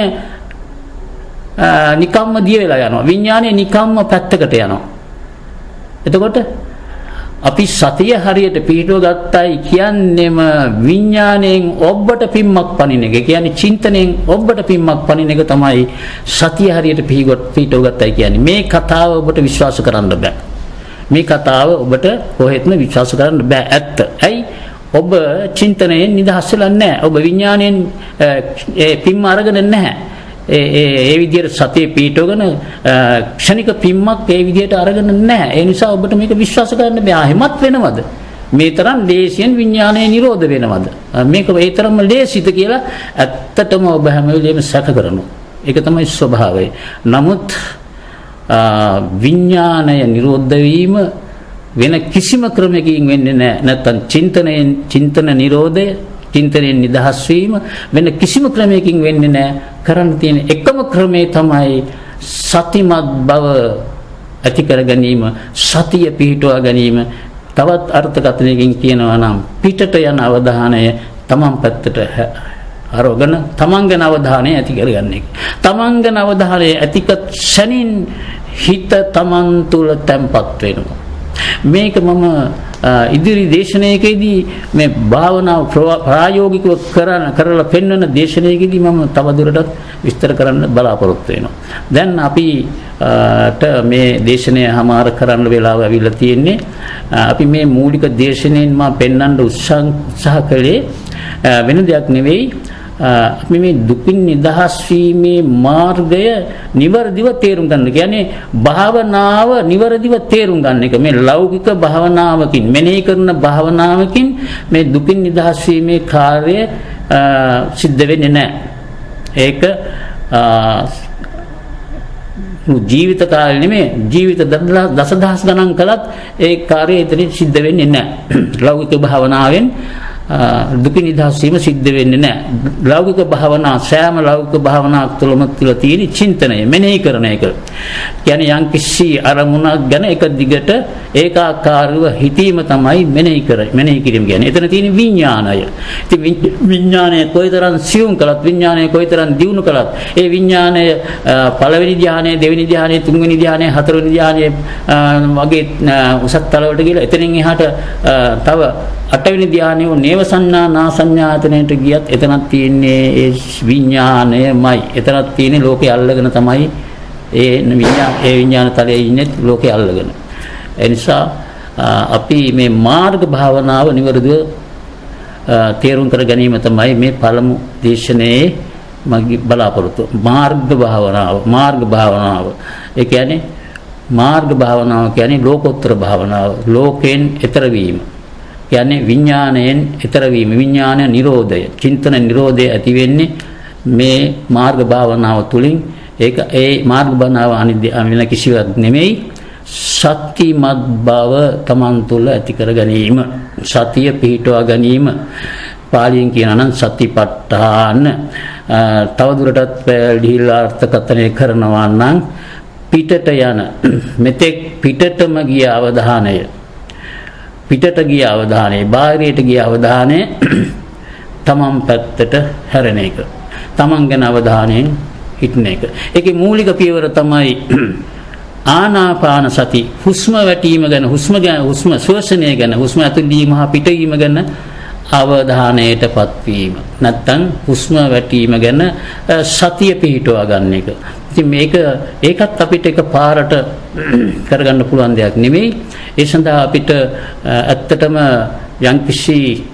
නිකම්ම දිය වෙලා යනවා. විඥානය නිකම්ම පැත්තකට යනවා. එතකොට අපි සතිය හරියට පිහිටව ගත්තයි කියන්නේම විඥාණයෙන් ඔබට පිම්මක් පනින එක. ඒ කියන්නේ චින්තනයෙන් ඔබට පිම්මක් පනින එක තමයි සතිය හරියට පිහිටව ගත්තයි කියන්නේ. මේ කතාව ඔබට විශ්වාස කරන්න බෑ. මේ කතාව ඔබට කොහෙත්ම විශ්වාස කරන්න බෑ. ඇත්ත. ඇයි? ඔබ චින්තනයෙන් නිදහස් වෙලා නැහැ. ඔබ විඥාණයෙන් ඒ පිම්ම අරගෙන නැහැ. ඒ ඒ ඒ විදිහට සතිය පිහිටවගෙන ක්ෂණික පිම්මක් ඒ විදිහට අරගෙන නැහැ. ඒ නිසා ඔබට මේක විශ්වාස කරන්න බෑ. එහෙමත් වෙනවද? මේ තරම් ලේසියෙන් විඥානය නිරෝධ වෙනවද? මේක ඒ තරම්ම ලේසිද කියලා ඇත්තටම ඔබ හැම වෙලෙම සැක කරනවා. ඒක තමයි ස්වභාවය. නමුත් විඥානය නිරෝධ වීම වෙන කිසිම ක්‍රමයකින් වෙන්නේ නැහැ. නැත්තම් චින්තනයෙන් චින්තන නිරෝධය, චින්තනයෙන් නිදහස් වීම වෙන කිසිම ක්‍රමයකින් වෙන්නේ නැහැ. කරන්න තියෙන එකම ක්‍රමය තමයි සතිමත් බව ඇති කර ගැනීම, සතිය පිහිටුවා ගැනීම. තවත් අර්ථකථනයකින් කියනවා නම් පිටට යන අවධානය තමන් පැත්තට අරගෙන තමන් ගැන අවධානය ඇති කරගන්න එක. තමන් ගැන අවධානය ඇතික ක්ෂණින් හිත තමන් තුළ තැම්පත් වෙනවා. මේක මම ඉදිරි දේශනයකදී මේ භාවනාව ප්‍රායෝගිකව කරලා පෙන්වන දේශනයකදී මම තවදුරටත් විස්තර කරන්න බලාපොරොත්තු වෙනවා. දැන් අපිට මේ දේශනය හමාර කරන්න වෙලාව ඇවිල්ලා තියෙන්නේ. අපි මේ මූලික දේශනයෙන් මම පෙන්වන්න උත්සාහ කළේ වෙන දෙයක් නෙවෙයි. අපි මේ දුකින් නිදහස් වීමේ මාර්ගය නිවැරදිව තේරුම් ගන්න. කියන්නේ භාවනාව නිවැරදිව තේරුම් ගන්න එක. මේ ලෞකික භාවනාවකින් මෙනෙහි කරන භාවනාවකින් මේ දුකින් නිදහස් වීමේ කාර්යය සිද්ධ වෙන්නේ නැහැ. ඒක ජීවිත කාලෙ නෙමෙයි, ජීවිත දසදහස් ගණන් කළත් ඒ කාර්යය එතනින් සිද්ධ වෙන්නේ නැහැ. ලෞකික භාවනාවෙන් දුකින් නිදහස් වීම සිද්ධ වෙන්නේ නැහැ. ලෞකික භාවනා සෑම ලෞකික භාවනාවක් තුළම තුළ තියෙන චින්තනය, මෙනෙහි කරන එක. කියන්නේ යම් කිසි අරමුණක් ගැන එක දිගට ඒකාකාරීව හිතීම තමයි මෙනෙහි කිරීම කියන්නේ. එතන තියෙන විඥානය. ඉතින් විඥානය කොයිතරම් සියුම් කළත්, විඥානය කොයිතරම් දියුණු කළත්, ඒ විඥානය පළවෙනි ධ්‍යානය, දෙවෙනි ධ්‍යානය, තුන්වෙනි ධ්‍යානය, හතරවෙනි ධ්‍යානය වගේ උසස් තලවලට ගිහලා එතනින් එහාට තව අටවෙනි ධ්‍යානය නේව සංඥා නා සංඥාතනයට ගියත් එතනක් තියෙන්නේ ඒ විඥානයමයි. එතනක් තියෙන්නේ ලෝකේ අල්ලගෙන තමයි ඒ විඥාන තලයේ ඉන්නේ ලෝකේ අල්ලගෙන. ඒ නිසා අපි මේ මාර්ග භාවනාව නිවැරදිව තේරුම් කර ගැනීම තමයි මේ පළමු දේශනයේ මගේ බලාපොරොත්තුව. මාර්ග භාවනාව, මාර්ග භාවනාව. ඒ කියන්නේ මාර්ග භාවනාව කියන්නේ ලෝකෝත්තර භාවනාව, ලෝකයෙන් එතර වීම. කියන්නේ විඥාණයෙන් එතර වීම, විඥාන නිරෝධය, චින්තන නිරෝධය ඇති වෙන්නේ මේ මාර්ග භාවනාව තුලින්. ඒක ඒ මාර්ග භාවනාව අනිත් වෙන කිසිවක් නෙමෙයි, සතිමත් බව තමන් තුළ ඇති කර ගැනීම, සතිය පිහිටුවා ගැනීම. පාලියෙන් කියනවා නම් සතිපට්ඨාන. තව දුරටත් ගිහිල්ලා අර්ථකථනය කරනවා නම් පිටට යන මෙතෙක් පිටටම ගිය අවධානය, පිටට ගිය අවධානය, බාහිරයට ගිය අවධානය තමන් පැත්තට හැරෙන එක, තමන් ගැන අවධානයෙන් හිටින එක. ඒකේ මූලික පියවර තමයි ආනාපාන සති, හුස්ම වැටීම ගැන, හුස්ම ගැන, හුස්ම ශ්වසනය ගැන, හුස්ම ඇතුල් වීම හා පිටවීම ගැන අවධානයටපත් වීම. නැත්තම් හුස්ම වැටීම ගැන සතිය පිහිටුවා ගන්න එක. ඉතින් මේක ඒකත් අපිට එක පාරට කරගන්න පුළුවන් දෙයක් නෙමෙයි. ඒ සඳහා අපිට ඇත්තටම යම්කිසි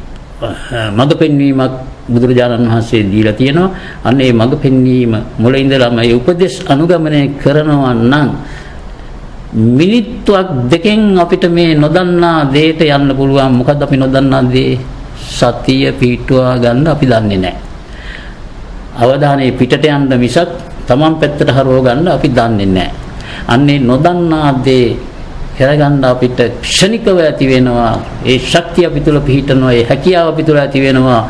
මඟ පෙන්වීමක් බුදුරජාණන් වහන්සේ දීලා තියෙනවා. අන්න ඒ මඟ පෙන්වීම මුල ඉඳලම ඒ උපදෙස් අනුගමනය කරනවා නම් මිනිත්තුවක් දෙකෙන් අපිට මේ නොදන්නා දෙයට යන්න පුළුවන්. මොකද්ද අපි නොදන්නා දේ? සතිය පිහිටුවා ගන්න අපි දන්නේ නැහැ. අවධානය පිටට යන්න මිසක් තමන් පැත්තට හරව ගන්න අපි දන්නේ නැහැ. අන්නේ නොදන්නා දේ කරගන්න අපිට ක්ෂණිකව ඇති වෙනවා. ඒ ශක්තිය අපි තුළ පිහිටනවා. ඒ හැකියාව අපි තුළ ඇති වෙනවා.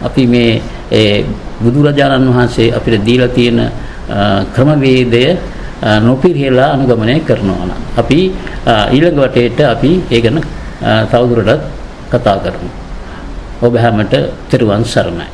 අපි මේ ඒ බුදුරජාණන් වහන්සේ අපිට දීලා තියෙන ක්‍රමවේදය නොපිරිහෙලා අනුගමනය කරනවා නම් අපි ඊළඟ වටේට අපි ඒ ගැන තවදුරටත් කතා කරමු. ඔබ හැමට තෙරුවන් සරණයි.